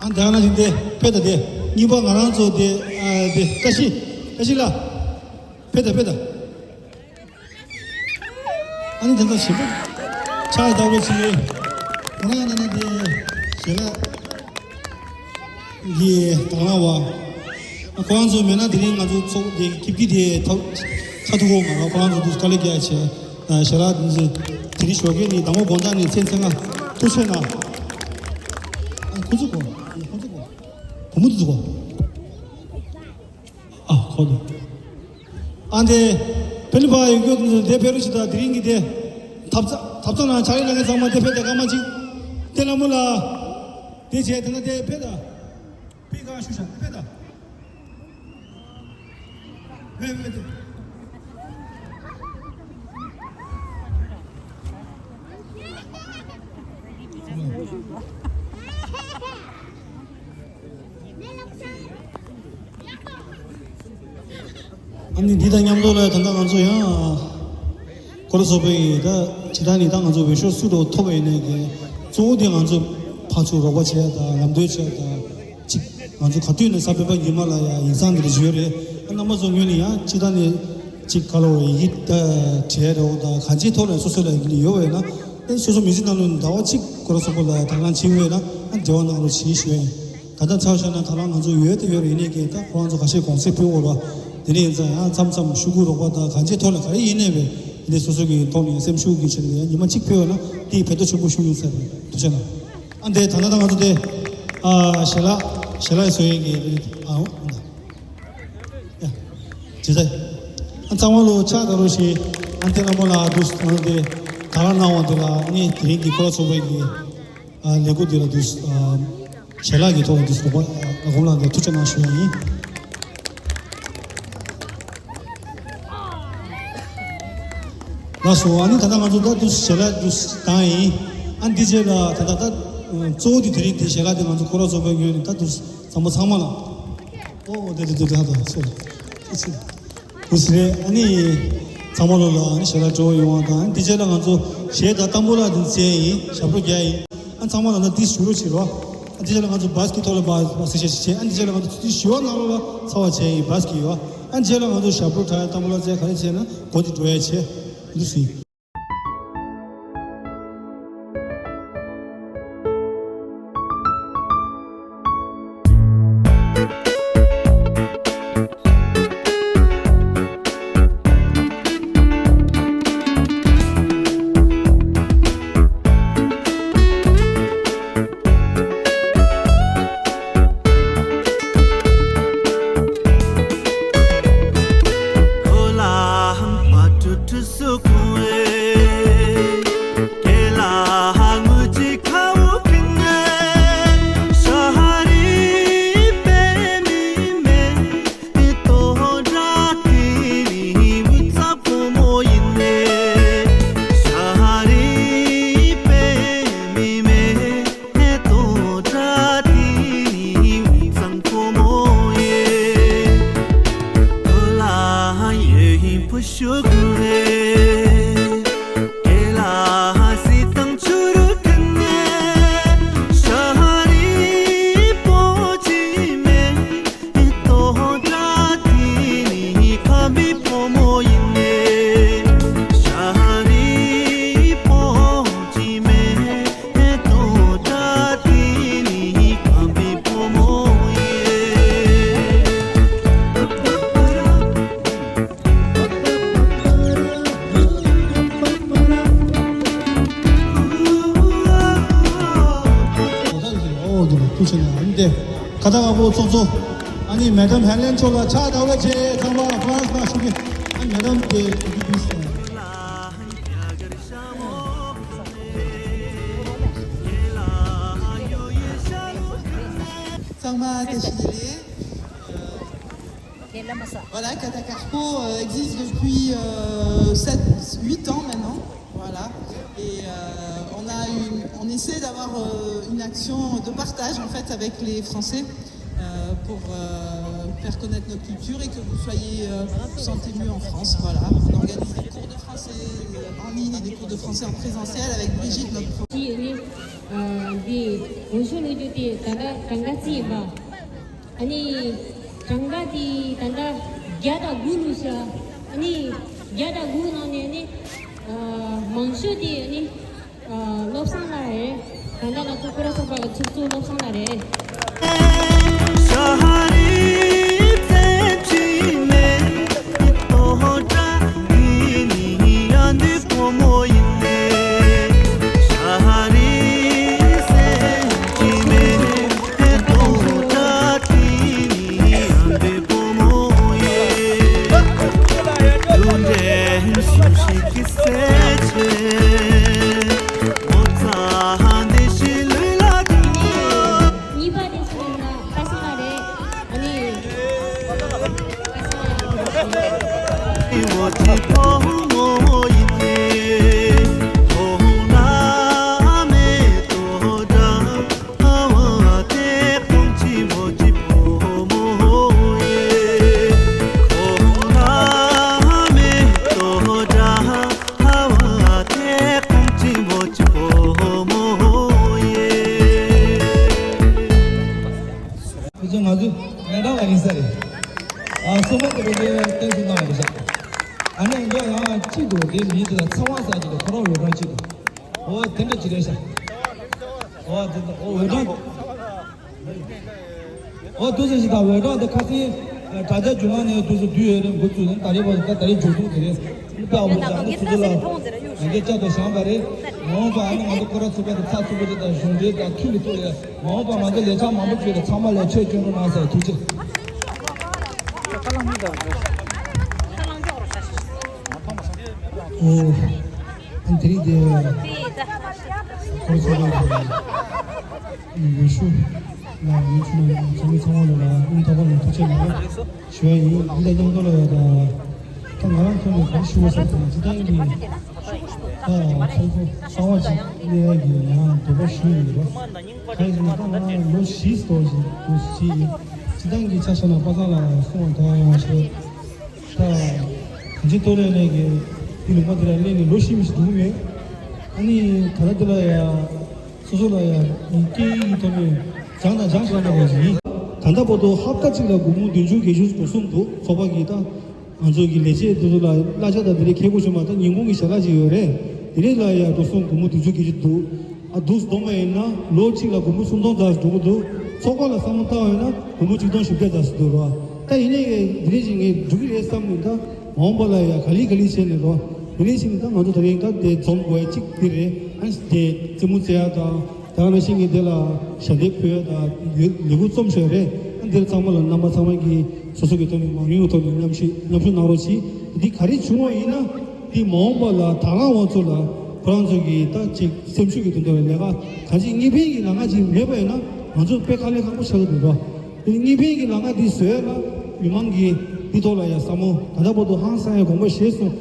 ཨ་དེ་ན་ཞིག་དེ་ཕེབས་ད་དེ་གཉིས་པ་ང་རང་ཚོ་དེ་ཨ་དེ་བཀྲ་ཤིས་བཀྲ་ཤིས་ལགས་ཕེབས་ད་ཕེབས་ད། ཨ་ནི་དེ་འདྲ་ཞིབ་པོ་ཕྱག་བདེ་པོ་ཞིག་ཁོ་རང་ཡང་ན་དེ་ཞལ་ལག་གི་དང་བླངས་པ། ཁོ་རང་ཚོ་མེད་ན་དེ་རིང་ང་ཚོ་ཚོགས་དེ་ཀིབ་ཀི་དེ་ཐོག་ཚ་ཐུག་གོ་མ་ར། ཁོ་རང་ཚོ་དུས་དཀའ་ལས་རྒྱག་བྱས་ཞལ་ལག་དེ་ཚོ་དེ་རིང་ཞོགས་ཀས་ནི་དང་པོ་དགོང་དག་ནས་མཚན་མཚན་ལྔ་ཐུགས་ཆེ་གནང་། ཨ་ཁོ་ཚོ་གོ་ཁོ་ཚོ་གོ་བུ་མོ་དེ་ཚོ་གོ། ཨ་ཁོ་དང་། ཨ་འདི་ཕེ་ལི་པ་ཡོད་རྒྱུ་དེ་ཕེ་རུ་ཞིག་དང་དེ་རིང་གི་དེ་ཐབ་ཚང་ཐབ་ཚང་ནང་ཕྱག་ལས་གནང་མཁན་ཚང་མ་དེ་ཕེ་དེ་སྐར་མ་གཅིག་དེ་ལ་མོ་ལ་དེ་བྱས་དེ་ན་དེ་ཕེ་ད་ཕེ་གང་ཞུ་ཤ་དེ་ཕེ་ད་ཕེ་ཕེ་དེ། ཨ་ནི་འདི་དང་མཉམ་དུ་ལ་ད་ལྟ་ང་ཚོ་ཡང་ཁོ་ར་ཚོ་པའི་ད་ཇི་ལྟར་ནི་ད་ང་ཚོ་འོས་ཤོག་སུ་འགྲོ་ཐོབ་པ་ཡིན་ནའི་གི་གཙོ་བོ་དེ་ང་ཚོ་ཕར་ཚུར་རོགས་པ་བྱས་དང་ལམ་སྟོན་བྱས་དང་ཅིག་ང་ཚོ་ག་དུས་ནས་གཟའ་སྤེན་པ་ཉི་མ་ལ་ཡང་ཡིག་ཚང་འདི་ལ་བཞུགས་རེད། ཨ་རྣམ་པ་ཚོ་ངོས་ནས་ཡང་ཇི་ལྟར་ནི་ཅིག་ག་ལོ་ཡི་གེ་བྲིས་རེད་འོ་ད་གང་ཅིའི་ཐོག་ནས་སོ་སོ་ལ་ཡིན་ཡོད་པ་ཡིན་ན་ཨེ་སོ་སོ་མི་ཚེ་ནང་ལ་ཟླ་བ་གཅིག་ཁོ་ར་ཚོ་པོ་ལ་དང་བླངས་བྱེད་འོས་ན་ཨ་འབྲེལ་བ་གནང་རོགས་ཞེས་ཞུ་ཡ་ཡིན། ད་ལྟ་ཚར་བཞག་ན་ད་ལྟ་ང་ཚོ་ཡོད་དེ་ཡོད་རེད། ཡིན་ནའི་གི་ད་ཁོ་རང་ཚོ་ཁ་ཤས་གུང་སེང་ཕུལ་འོ་ར། དེ་ནས་ཡིན་ཙང་ཡང་མཚམས་མཚམས་ཤོག་གུ་རོགས་པ་དང་གང་ཅིའི་ཐོག་ལ་ག་རེ་ཡིན་ནའི་བས་དེ་ནས་སོ་སོ་གི་ཐོག་ནས་སེམས་ཤུགས་ཀྱི་ཆེད་ནས་ཡང་ཉི་མ་གཅིག་ཕུལ་བ་ན་དེ་ཡི་ཕན་ཐོགས་ཆེན་པོ་ཤུགས་ཡོད་ས་རེད། ཐུགས་རྗེ་གནང་། ཨ་འདས་ད་ལྟ་ད་ང་ཚོ་དེ་ཨ་ཞལ་ལག་ཞལ་ལག་བཟོ་ཡས་ཀྱི་རེད། ཨ་འོ་ཨ་འདས་ཡ་ཇི་ལྟར་ཨ་ཚང་མ་ལོ་ཕྱག་དང་རོ་ཞེས་ཨ་འདས་ལ་མོ་ལ་དུས་ང་ཚོ་དེ་ད་ལ་གནང་བ་དེ་ལ་ཨ་ནི་དེ་རིང་གི་ཁོ་ར་ཚོ་པའི་གི་ཨ་ལས་འགུལ་འདི་ལ་འདུག་ཨ་ཞལ་ལག་གི་ཐོག་ལ་འདུག་རོགས་པ་ཨ་ལག་ཁོམ་ལ་འདི་ཐུགས་རྗེ་གནང་ཞུ་བ་ཡིན། ལགས་སོ། ཨ་ནི་ད་ལྟ་ང་ཚོ་ད་འདུག་ཞལ་ལག་འདུག་བཏང་ཡིན། ཨ་འདི་རྗེས་ལ་ད་ལྟ་ད་གཙོ་བོ་འདི་དེ་རིང་འདི་ཞལ་ལག་འདི་ང་ཚོ་ཁོ་ར་ཚོ་པའི་ངོས་ནས་ད་འདུག་ཚང་མ་ཚང་མ་ལ་ཨོ་འདི་འདི་འདི་འདི་ཧ་ད་སོ་ལ་ཨ་ཚི། འོ་ཟེར་རེད། ཨ་ནི་ཚང་མ་ལོ་ལ་ཨ་ནི་ཞལ་ལག་སྤྲོ་བོ་ཡོང་བ་དང་། ཨ་ནི་དེ་རྗེས་ལ་ང་ཚོ་གཞས་དང་ཏམ་བུ་ལ་དེ་བཙལ་ཡིན། ཞབས་བྲོ་རྒྱག་ཡིན། ཨ་ཚང་མ་ལ་ན་དེ་ཞུ་རོགས་བྱེད་རོགས། ཨ་དེ་རྗེས་ལ་ང་ཚོ་བཱས་ཀྱི་ཐོག་ལ་བཱས་བཱས་ཟེར་བྱས་བྱས། ཨ་ནི་དེ་རྗེས་ལ་ང་ཚོ་དེ་ཞུ་བ་ནང་ལོགས་ལ་ཚར་བ་བྱས་ཡིན། བཱས་ཀྱི་ཡོད། ཨ་ནི་རྗེས་ལ་ང་ཚོ་ཞབས་བྲོ་འཁྲབ་ཡ་ཏམ་བུ་ལ་བཙལ་ག་རེ་བྱས་ན་གོ་དེ་འགྲོ་ཡ་བྱས་འདུག་སེ་ཡིན། ཁ་བཏགས་ང་པོ་ཚོགས་གཙོ། ཨ་ནི་མེ་ཌམ་ཧེ་ལེན་མཆོག་ལ་ཕྱག་དར་བ་བྱས། ཚང་མ་ཨ་ཕ་རན་སི་ནང་ཞུགས་ཀྱི། ཨ་ནི་མེ་ཌམ་དེ་དེ་དུས་ཚང་མ་བཀྲ་ཤིས་བདེ་ལེགས། Voilà, Kata Karpo euh, existe depuis euh, sept, huit ans maintenant. Voilà. Et euh, on a une, on On essaie d'avoir euh, une action de partage en fait avec les Français euh, pour euh, faire connaître notre culture et que vous soyez euh, vous sentez mieux en France. Voilà. On organise des cours de français euh, en ligne et des cours de français en présentiel avec Brigitte, notre prof. འདི་འོ་ཤོ་ལོ་རྒྱུ་དེ་ད་ལྟ་གྲངས་ཀ་རྩིས་ཡིན་པ། ཨ་ནི་གྲངས་ཀ་དེ་ད་ལྟ་བརྒྱ་དང་དགུ་ལུས་ཤག་ཨ་ནི་བརྒྱ་དང་དགུ་ནང་ནས་ནི་མང་ཤོས་དེ་ཨ་ནི་བློ་བཟང་ལགས་རེད། ད་ལྟ་ང་ཚོ་སྐོར་ར་ཚོགས་པ་གི་ཚོགས་གཙོ་བློ་བཟང་ལགས་རེད། གཉིས་པ་དེ་སུ་ཡིན་ན་པ་སངས་ལགས་རེད། ཨ་ནི། ཁྱེད་ཚོ་ང་ཚོ་མེ་ཏོག་ལ་ཡིན་ས་རེད། ཨ་སོ་མ་དེ་རེད་དེ་བསྟན་སྲུང་གནང་བ་རེད་ཤག་ཨ་ནི་འདི་ཡང་གཅིག་འདུག་དེ་མིང་དེ་ལ་ཚེ་དབང་ཟེར་གྱི་འདུག་ཁོ་རང་འོད་འབྲང་གཅིག་འདུག་འོ་དེ་འདྲ་ཅིག་རེད་ཤག་འོ་དེ་འདྲ་འོ་འོད་འབྲང་འོ་དུ་ཟེར་ཞིག་དང་འོད་འབྲང་དེ་ཁ་སང་དྲ་རྒྱ་བརྒྱུད་ལམ་ནས་དུས་སུ་བསྡུས་ཡོད་རེད། འགོ་བཙུགས་ནས་ད་རེས་བར་དུ་ད་ད་རེས་མཇུག་བསྡུ་དེ་རེད། ཨ་འོ་ད་ཨ་ནི་སོ་སོ་ལ་ང་ཚོ་བཅར་དུ་བཞེངས་པ་རེད། འོང་བ་ཨ་ནི་ང་ཚོ་སྐོར་ར་ཚོགས་པ་དང་ཚོགས་པ་དེ་དང་གཞུང་འབྲེལ་དང་མཐུན་གྱི་ཐོག་ལ་མ་འོངས་པ་ང་ཚོ་ལས་འཆར་མང་པོ་བྱས་ཏེ་ཚང་མ་ལ་ཆོས་སྐྱོན་རོགས་གནང་ཟེར། ཐུགས་རྗེ་ཆེ། ཨོ། ཨ་དེ་རིང་དེ་སྐོར་ཚོགས་པ་ཡོད་ཤུ་ལ་ཡོད་ཆུ་ཚང་མ་ཚང་མ་ལ་ལ་སྙིང་ཐག་པ་ནས་ཐུགས་རྗེ་ཆེ་ཞུ་ཡ་ཡིན། འདི་ལ་མཉམ་དུ་ལ་ཡོད་ད། ད་ང་རང་ཐོག་ནས་ག་རེ་ཞུ་དགོས་ཟེར་ན་སྤྱིར་བཏང་གི་ད་ཚོགས་གཙོ་གསར་པ་ཅིག་གནང་ཡ་གི་ང་རང་འདོད་པ་ཞུ་ཡི་ཡོད། གང་ཡིན་ཟེར་ན་ད་ང་རང་ལོ་བཞི་ཙམ་ཞིག་འདུག་ཞིག་ཡིན། སྤྱིར་བཏང་གི་ཆ་བཞག་ན་པ་སངས་ལགས་གསུངས་པ་ལྟར་ཞེས་ད་གང་ཅི་ཐོག་ལས་ནས་ཀྱི་དེ་ལུང་པ་དེ་ལ་སླེབས་ནས་ལོ་བཞི་མི་ཞིག་འགྲོ་གི་མེད། ཨ་ནི་ད་ལྟ་དེ་ལ་ཡ། སོ་སོ་ལ་ཡང་སྐད་ཡིག་གི་ཐོག་ནས་སྦྱངས་དང་སྦྱང་བཞིན་པ་ཞིག་ཡིན། ད་ལྟ་བར་དུ་ཧབ་ཏ་གཅིག་ལ་སྒོར་མོ་བདུན་ཅུ་བརྒྱད་ཅུ་འགྲོ་སོང་འདུག་ཚོགས་པ་གིས་ད་ང་ཚོ་གི་ལས་བྱེད་དེ་ཚོ་ལ་གླ་ཆ་དང་དེ་རིགས་ཁེ་གོ་བྱུང་མ་ད་ཉིན་གུང་གི་ཞལ་ལག་ཅིག་ཡོད་རེད། དེ་རིགས་ལ་ཡང་འགྲོ་སོང་སྒོར་མོ་བདུན་ཅུ་བརྒྱད་ཅུ་འདུག་ཨ་འདུག་སྡོམ་པ་ཡིན་ན་ལོ་གཅིག་ལ་སྒོར་མོ་སུམ་སྟོང་ཙམ་འགྲོ་གི་འདུག་ཚོགས་པ་ལ་བསམ་བློ་བཏང་བ་ཡིན་ན་སྒོར་མོ་ཆིག་སྟོང་བཞི་བརྒྱ་ཙམ་ཞིག་འདུག་ར། ད་ཡིན་ནའི་དེ་རིགས་ཅིག་ངས་འགྲོ་གི་རེད་བསམ་ནས་ད་མ་འོངས་པ་ལ་ཡང་ག་ལེ་ག་ལེ་བྱས་ནས་རོ། དེ་ནས་ཕྱིན་ནས་ད་ང་ཚོ་དེ་རིང་ད་དེ་འཛོམས་དགོས་ཡ་གཅིག་དེ་རེད། ཨ་ནི་དེ་རྩེད་མོ་རྩེ་ཡ་དང་ད་ག་ནང་བཞིན་གྱི་དེ་ལ་ཞལ་འདེབས་ཕུལ་ཡ་དང་ལས་འགུལ་རྩོམ་ཤོས་རེད། ཨ་ནི་དེར་ཚང་མ་ལ་རྣམ་པ་ཚང་མ་གིས་སོ་སོ་གི་ཐོག་ནས་མང་ཉུང་གི་ཐོག་ནས་མཉམ་ཞུགས་མཉམ་ཞུགས་གནང་རོགས་གྱིས། འདི་ག་རེ་བྱུང་བ་ཡིན་ན་འདི་མ་འོངས་པ་ལ་དང་བླངས་པ་ཚོ་ལ་ཁོ་རང་ཚོ་གི་ད་ཅིག་སེམས་ཤུགས་ཀྱི་དོན་དུ་ལས་ཀ་གང་ཅི་གཉིས་ཕན་གྱི་ལམ་ཁ་ཅིག་མེད་པ་ཡིན་ན་ང་ཚོ་དཔེ་དཀའ་ལས་ཁག་པོ་ཆགས་ཀྱི་འདུག་རོ། དེ་གཉིས་ཕན་གྱི་ལམ་ཁ་འདི་བཟོས་ན་མི་མང་གིས་འདི་ཐོག་ལ་ཡ་བསམ་བློ་ད་ལྟ་བར་དུ་ཧང་སང་ཡ་དགོངས་པ་བཞེས་སོང་།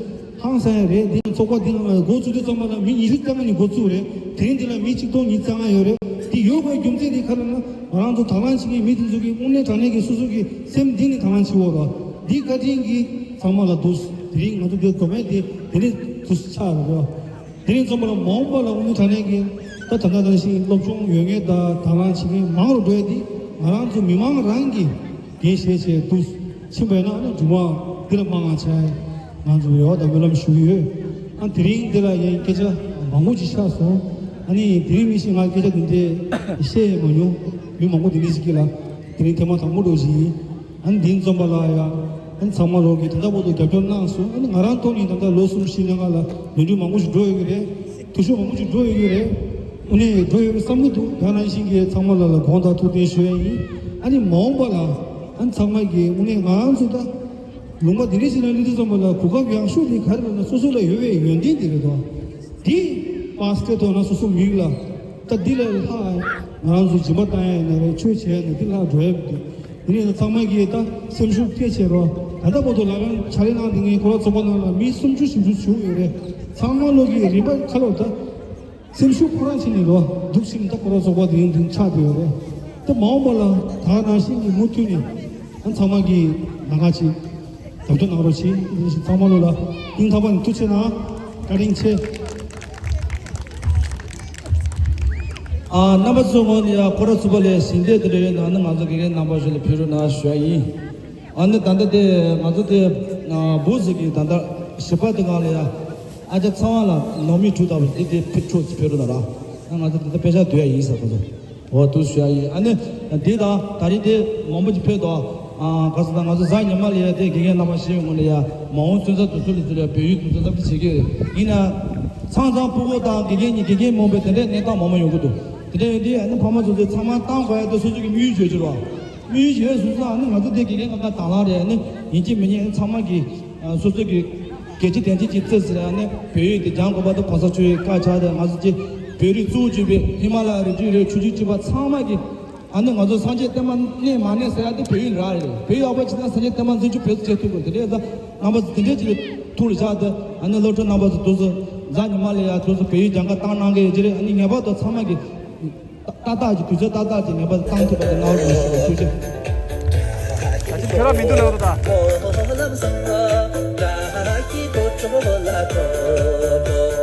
ཧང་སང་ཡ་རེད། འདི་ཚོགས་པ་འདི་ནང་ལ་འགོ་བཙུགས་དུས་ཙམ་པ་ལ་མི་ཉི་ཤུ་རྩ་ལྔ་ནས་འགོ་བཙུགས་རེད། དེ་རིང་འདི་ལ་མི་ཆིག་སྟོང་ཉིས་རྩ་ལྔ་ཡོད་རེད། འདི་ཡོད་དགོས་རྒྱུ་མཚན་འདི་ག་རེ་ལབ་ན་ང་རང་ཚོ་དང་བླངས་བྱེད་མཁན་མི་དེ་ཚོ་གི་དངོས་གནས་དྲང་གནས་ཀྱི་སོ་སོ་གི་སེམས་གཏིང་ནས་དང་བླངས་བྱེད་དགོས་རེད། འདི་བཀའ་དྲིན་གྱིས་ཚང་མ་ལ་འདུག་དེ་རིང་ང་ཚོ་འདིར་འཛོམས་ཡ་དེ་དེ་ནས་འདུག་ཆགས་རེད། དེ་རིང་ཚང་མ་ལ་མ་འོངས་པ་ལ་དངོས་གནས་དྲང་གནས་ཀྱི་ད་ད་ལྟ་ནང་བཞིན་སློབ་སྦྱོང་ཡོད་མཁན་དང་དང་བླངས་བྱེད་མཁན་མང་རུ་འགྲོ་ཡ་འདི་ང་རང་ཚོ་མི་མང་རང་གིས་འགན་བཞེས་བྱས་འདུག་ཕྱིན་པ་ཡིན་ན་ཨ་ནི་སྒྲུང་མ་འདི་ལ་མང་ང་ཆ་ང་ཚོ་ཡོད་དང་སྨོན་ལམ་ཞུ་གི་ཡོད། ཨ་དེ་རིང་འདི་ལ་ཡང་སྐད་ཆ་མང་པོ་ཅིག་ཆགས་སོང་། ཨ་ནི་དེ་རིང་མི་ཞིག་ང་སྐད་ཆ་འདི་འདྲས་བཤད་ཡས་མ་མྱོང་། མི་མང་པོ་འདི་འདྲས་ཞིག་གིས་ལ་དེ་རིང་ཐེངས་མ་དང་པོ་འདྲ་ཞིག་ཡིན། ཨ་ནི་འདི་འཛོམས་པ་ལ་ཡང་ཨ་ནི་ཚང་མ་རོགས་ཀྱིས་ད་ལྟ་བར་དུ་རྒྱབ་སྐྱོར་གནང་སོང་། ཨ་ནི་ང་རང་ཐོག་ནས་ད་ལྟ་ལོ་གསུམ་བཞི་ནང་ལ་ལས་འགུལ་མང་པོ་ཞིག་འགྲོ་ཡོད་ཀྱི་རེད། འཐུས་ཤོར་མང་པོ་ཞིག་འགྲོ་ཡོད་ཀྱི་རེད། དངོས་གནས་འགྲོ་ཡོད་པའི་བསམ་བློ་འདུག་ད་ནང་བཞིན་གྱི་ཚང་མ་ལ་ལ་དགོངས་དག་ཐུགས་བདེན་ཞུ་ཡ་ཡིན། ཨ་ནི་མ་འོངས་པ་ལ་ཨ་ནི་ཚང་མ་གིས་དངོས་གནས་ང་རང་ཚོ་ད་ལུང་པ་འདི་འདྲ་ཞིག་ལ་སླེབས་དུས་ཙམ་པ་ལ་གོ་སྐབས་ཡག་ཤོས་དེ་ག་རེ་ལབ་ན་སོ་སོ་ལ་ཡོད་པའི་ཡོན་ཏན་དེ་རེད་དོ། འདི་པ་སེ་ཐོག་ན་སོ་སོ་མིག་ལ་ད་འདི་ལས་ལྷག་ང་རང་ཚོ་སྦྱིན་པ་བཏང་ཡ་ཡིན་ན་རེད། ཆོས་བྱེད་ཡ་ཡིན་ན་འདི་ལྷག་འགྲོ་ཡ་མི་འདུག་དེ་ནས་ཚང་མ་གིས་ད་སེམས་ཤུགས་སྐྱེད་བྱེད་རོགས། ད་ལྟ་བར་དུ་ལག་ལེན་ཕྱག་ལས་གནང་བསྡད་མཁན་སྐོར་ར་ཚོགས་པ་ནང་ལ་མི་སུམ་ཅུ་བཞི་བཅུ་བྱུང་ཡོད་རེད། ཚང་མ་ལོག་གི་རིམ་པ་ཁ་ལོ་ད་ སེམས་ཤུགས་ཁོ་རང་བྱས་ནས་རོ་འདུག་ཕྱིན་ད་ཁོ་རང་ཚོགས་པ་དེ་ཡིན་དུ་ཆགས་བསྡད་ཡོད་རེད། ད་མ་འོངས་པ་ལ་ད་ནང་བཞིན་གྱི་མུ་མཐུད་ནས་ཨ་ཚང་མ་གིས་ལམ་ཁ་ཅིག་རྒྱབ་སྐྱོར་གནང་རོགས་གྱིས། དེ་བཞིན་ཚང་མ་ལོ་ལ་སྙིང་ཐག་པ་ནས་ཐུགས་ཆེ་གནང་། བཀའ་དྲིན་ཆེ། ཨ་རྣམ་པ་ཚོའི་ངོས་ནས་ཡང་ཁོ་ར་ཚུགས་པ་ལས་ཞིང་སྡེ་དེ་འདྲ་ཡོད་ན་ནི་ང་ཚོ་དགེ་རྒན་རྣམ་པ་ཚོ་ལ་ཕེབས་རོགས་གནང་ཞུ་ཡ་ཡིན། ཨ་ནི་ད་ལྟ་དེ་ང་ཚོ་དེ་ཨ་བུ་ཟིག་གིས་ད་ལྟ་བཞི་པ་དེ་སྒང་ལ་ཡ་ཨ་ཅག་ཚ་བ་ལ་ནང་མི་ཁྲུ་ལྟ་བུ་དེ་དེ་ཕེབས་ཁྲོ་ཅིག་ཕེབས་རོགས་གནང་ར། ཨ་ང་ཚོ་ད་ལྟ་དཔེ་ཆ་སྡོད་ཡ་ཡིན་ས་ཁོ་ཚོ། འོ་དུ་ཞུ་ཡ་ཡིན། ཨ་ནི་འདི་དང་ད་རིང་དེ་མང་པོ་ཅིག་ཕེབས་འདུག་ཨ་ག་ཟེར་ན་ང་ཚོ་གཟའ་ཉི་མ་ལ་ཡ་དེ་དགེ་རྒན་རྣམ་པ་ཞིག་ངོ་ནས་ཡ་མ་འོངས་ཚུན་ཚོད་དུ་ཚུར་ལ་ཚུར་ལ་བོད་ཡིག་དུ་ཚོད་ཚབ་ཏུ་བྱེད་ཀྱི་ཡོད། ཡིན་ན་ཚང་ཚང་ཕྲུ་གུ་དང་དགེ་རྒན་གཉིས་དགེ་རྒན་མང་པོས་དེ་འདྲའི་གནས་སྟངས་མང་པོ་ཡོང་གི་འདུག་དེ་འདྲ་ཡོད་དུས་ཨ་ནི་ཕ་མ་ཚོ་ཚོས་ཚང་མ་བཏང་དགོས་ཡ་དེ་སོ་སོ་གི་དམིགས་ཡུལ་བརྗོད་རྒྱུ་རེད་བ། དམིགས་ཡུལ་བརྗོད་སོང་ཙང་ཨ་ནི་ང་ཚོ་དེ་དགེ་རྒན་ཁག་ཁག་དང་བླངས་རེད། ཨ་ནི་ཡིན་གཅིག་མིན་གཉིས་ཨ་ནི་ཚང་མ་གིས་སོ་སོ་གི་གལ་ཆེ་དོན་ཆེ་ཅིག་བརྩིས་ཟེར་ཡ་ནི་བོད་ཡིག་དེ་སྦྱང་དགོས་པ་དེ་གོང་ས་མཆོག་གི་བཀའ་ཆགས་དེ་ང་ཚོ་ཅི་བོད་རིགས་གཙོ་བོ་གྱུར་པའི་ཧི་མ་ལ་ཡ་རི་རྒྱུད་རེད། ཆུ་བཞི་གཅིག་པ་ཚང་མ་གི་ཨ་ནི་ང་ཚོ་སངས་རྒྱས་བསྟན་པ་གནས་མ་གནས་ཟེར་ཡ་དེ་བོད་ཡིག་རག་རེད། བོད་ཡིག་ཡག་པོ་བྱས་ན་སངས་རྒྱས་བསྟན་པ་འཛིན་སྐྱོང་བོད་དུ་བྱེད་ཐུབ་དགོས། དེ་འདྲའི་ད་རྣམ་པ་ཚོ་དེ་འདྲས་ཅིག་ཐུགས་ལ་བཞག་སྟེ་ཨ་ནི་སློབ་ཕྲུག་རྣམ་པ་ཚོ་དུས་ཚོད་གཟའ་ཉི་མ་ལ་ཡ་དུས་ཚོད་བོད་ཡིག་སྦྱང་ག་བཏང་གནང་གི་ཡོད་ཀྱི་རེད། ཨ་ནི་ངེས་པར་དུ་ཚང་མ་གི་ཏག་ཏག་ཅིག་དུས་ཚོད་ཏག་ཏག་ཅིག་ངེས་པར་དུ་བཏང་ཐུབ་པ་དེ་གནང་རོགས་ཞུ་བ། ཐུགས་རྗེ་ཆེ། ད་ཅི་ཁྱོད་རང་མི་འདུག་ལབ་རོགས་ད།